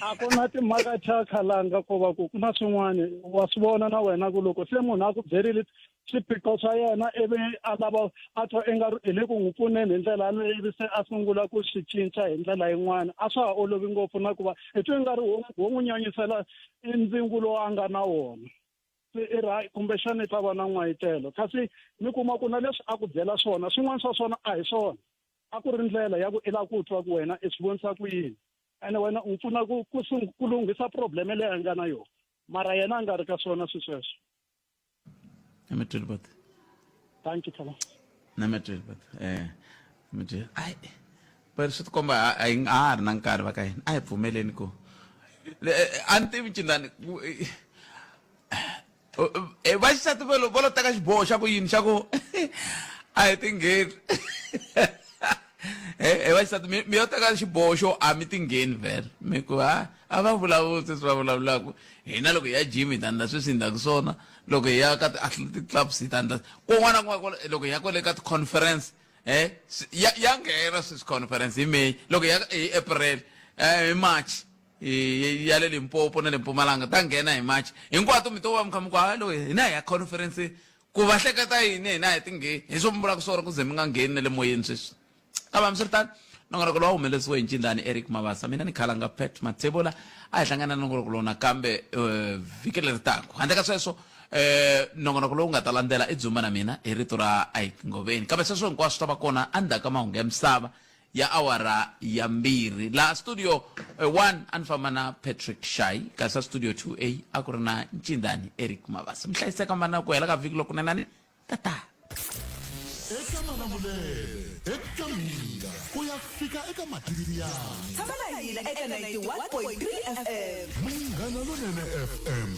a ku na timhaka thya khalanga ko va ku ku na swin'wana wa swi vona na wena ku loko se munhu a ku byerile swiphiqo swa yena ivi a lava a twa i nga ri hi le ku n'wi pfuneni hi ndlela yaleyo ivi se a sungula ku swi cinca hi ndlela yin'wana a swa ha olovi ngopfu na ku va hi twa i nga ri wo n'wi nyanyisela ndzingo lowu a nga na wona. Se i ri hayi kumbexana i ta va na n'wayitelo kasi mi kuma ku na leswi a ku byela swona swin'wana swa swona a hi swona a ku ri ndlela ya ku i lava ku twa ku wena i swi vonisa ku yini ene wena u n'wi pfuna ku ku ku lunghisa probleme leyi a nga na yona mara yena a nga ri ka swona swi sweswo Emetweli bot. Thank you Thabo. Nemetweli bot. Eh. Emetweli. Ai. Pero swi tikomba a a ha ri na nkarhi va ka hina. A hi pfumeleni ku. A ni tivi cindani eh, va xisati va lo va lo teka xiboho xa ku yini xa ku a hi tingheni eh, eh va xisati mi yo teka xiboho xo a mi tingheni vhele mi ku ha a va vulavuli sweswi va vulavulaka hina loko hi ya gym hi ta endla sweswi hi endlaka swona loko hi ya ka ti-athletic clubs hi ta endla kun'wana na kun'wana loko hi ya kwale ka ti-conference eh ya ya nghena sweswi conference hi May loko hi ya hi April eh hi March ya le Limpopo na le Mpumalanga ta nghena hi March hinkwato mi to va mi kha mi ku hayi loko hina hi ya conference ku va hleketa yini hina hi tingheni hi swo mi vulaka swona ku ze mi nga ngheni na le moyeni sweswi kambe hambiswiritano nongonoko lowu humelerisiwe hi ncindani eric mabasa mina ni khalanga pat mathebula a hi hlangana na nongonoko lowu nakambe eh, vhiki leri taka handle ka sweswo eh nongonoko lowu nga ta landzela i dzumba na mina hi rito ra ike ngoveni kambe sweswo hinkwaswo swi ta va kona endzhaku ka mahungu ya misava ya awara ya mbirhi laha studio 1 a ni famba na patrick shai kasi a studio 2a a ku ri na ncindani eric mabasa mi hlayiseka mana ku hela ka vhiki lokunenani tata eka malamulele eka mhinga ku ya fika eka matiriyani Tshama na hina eka 91.3 FM. Munghana Lonene FM.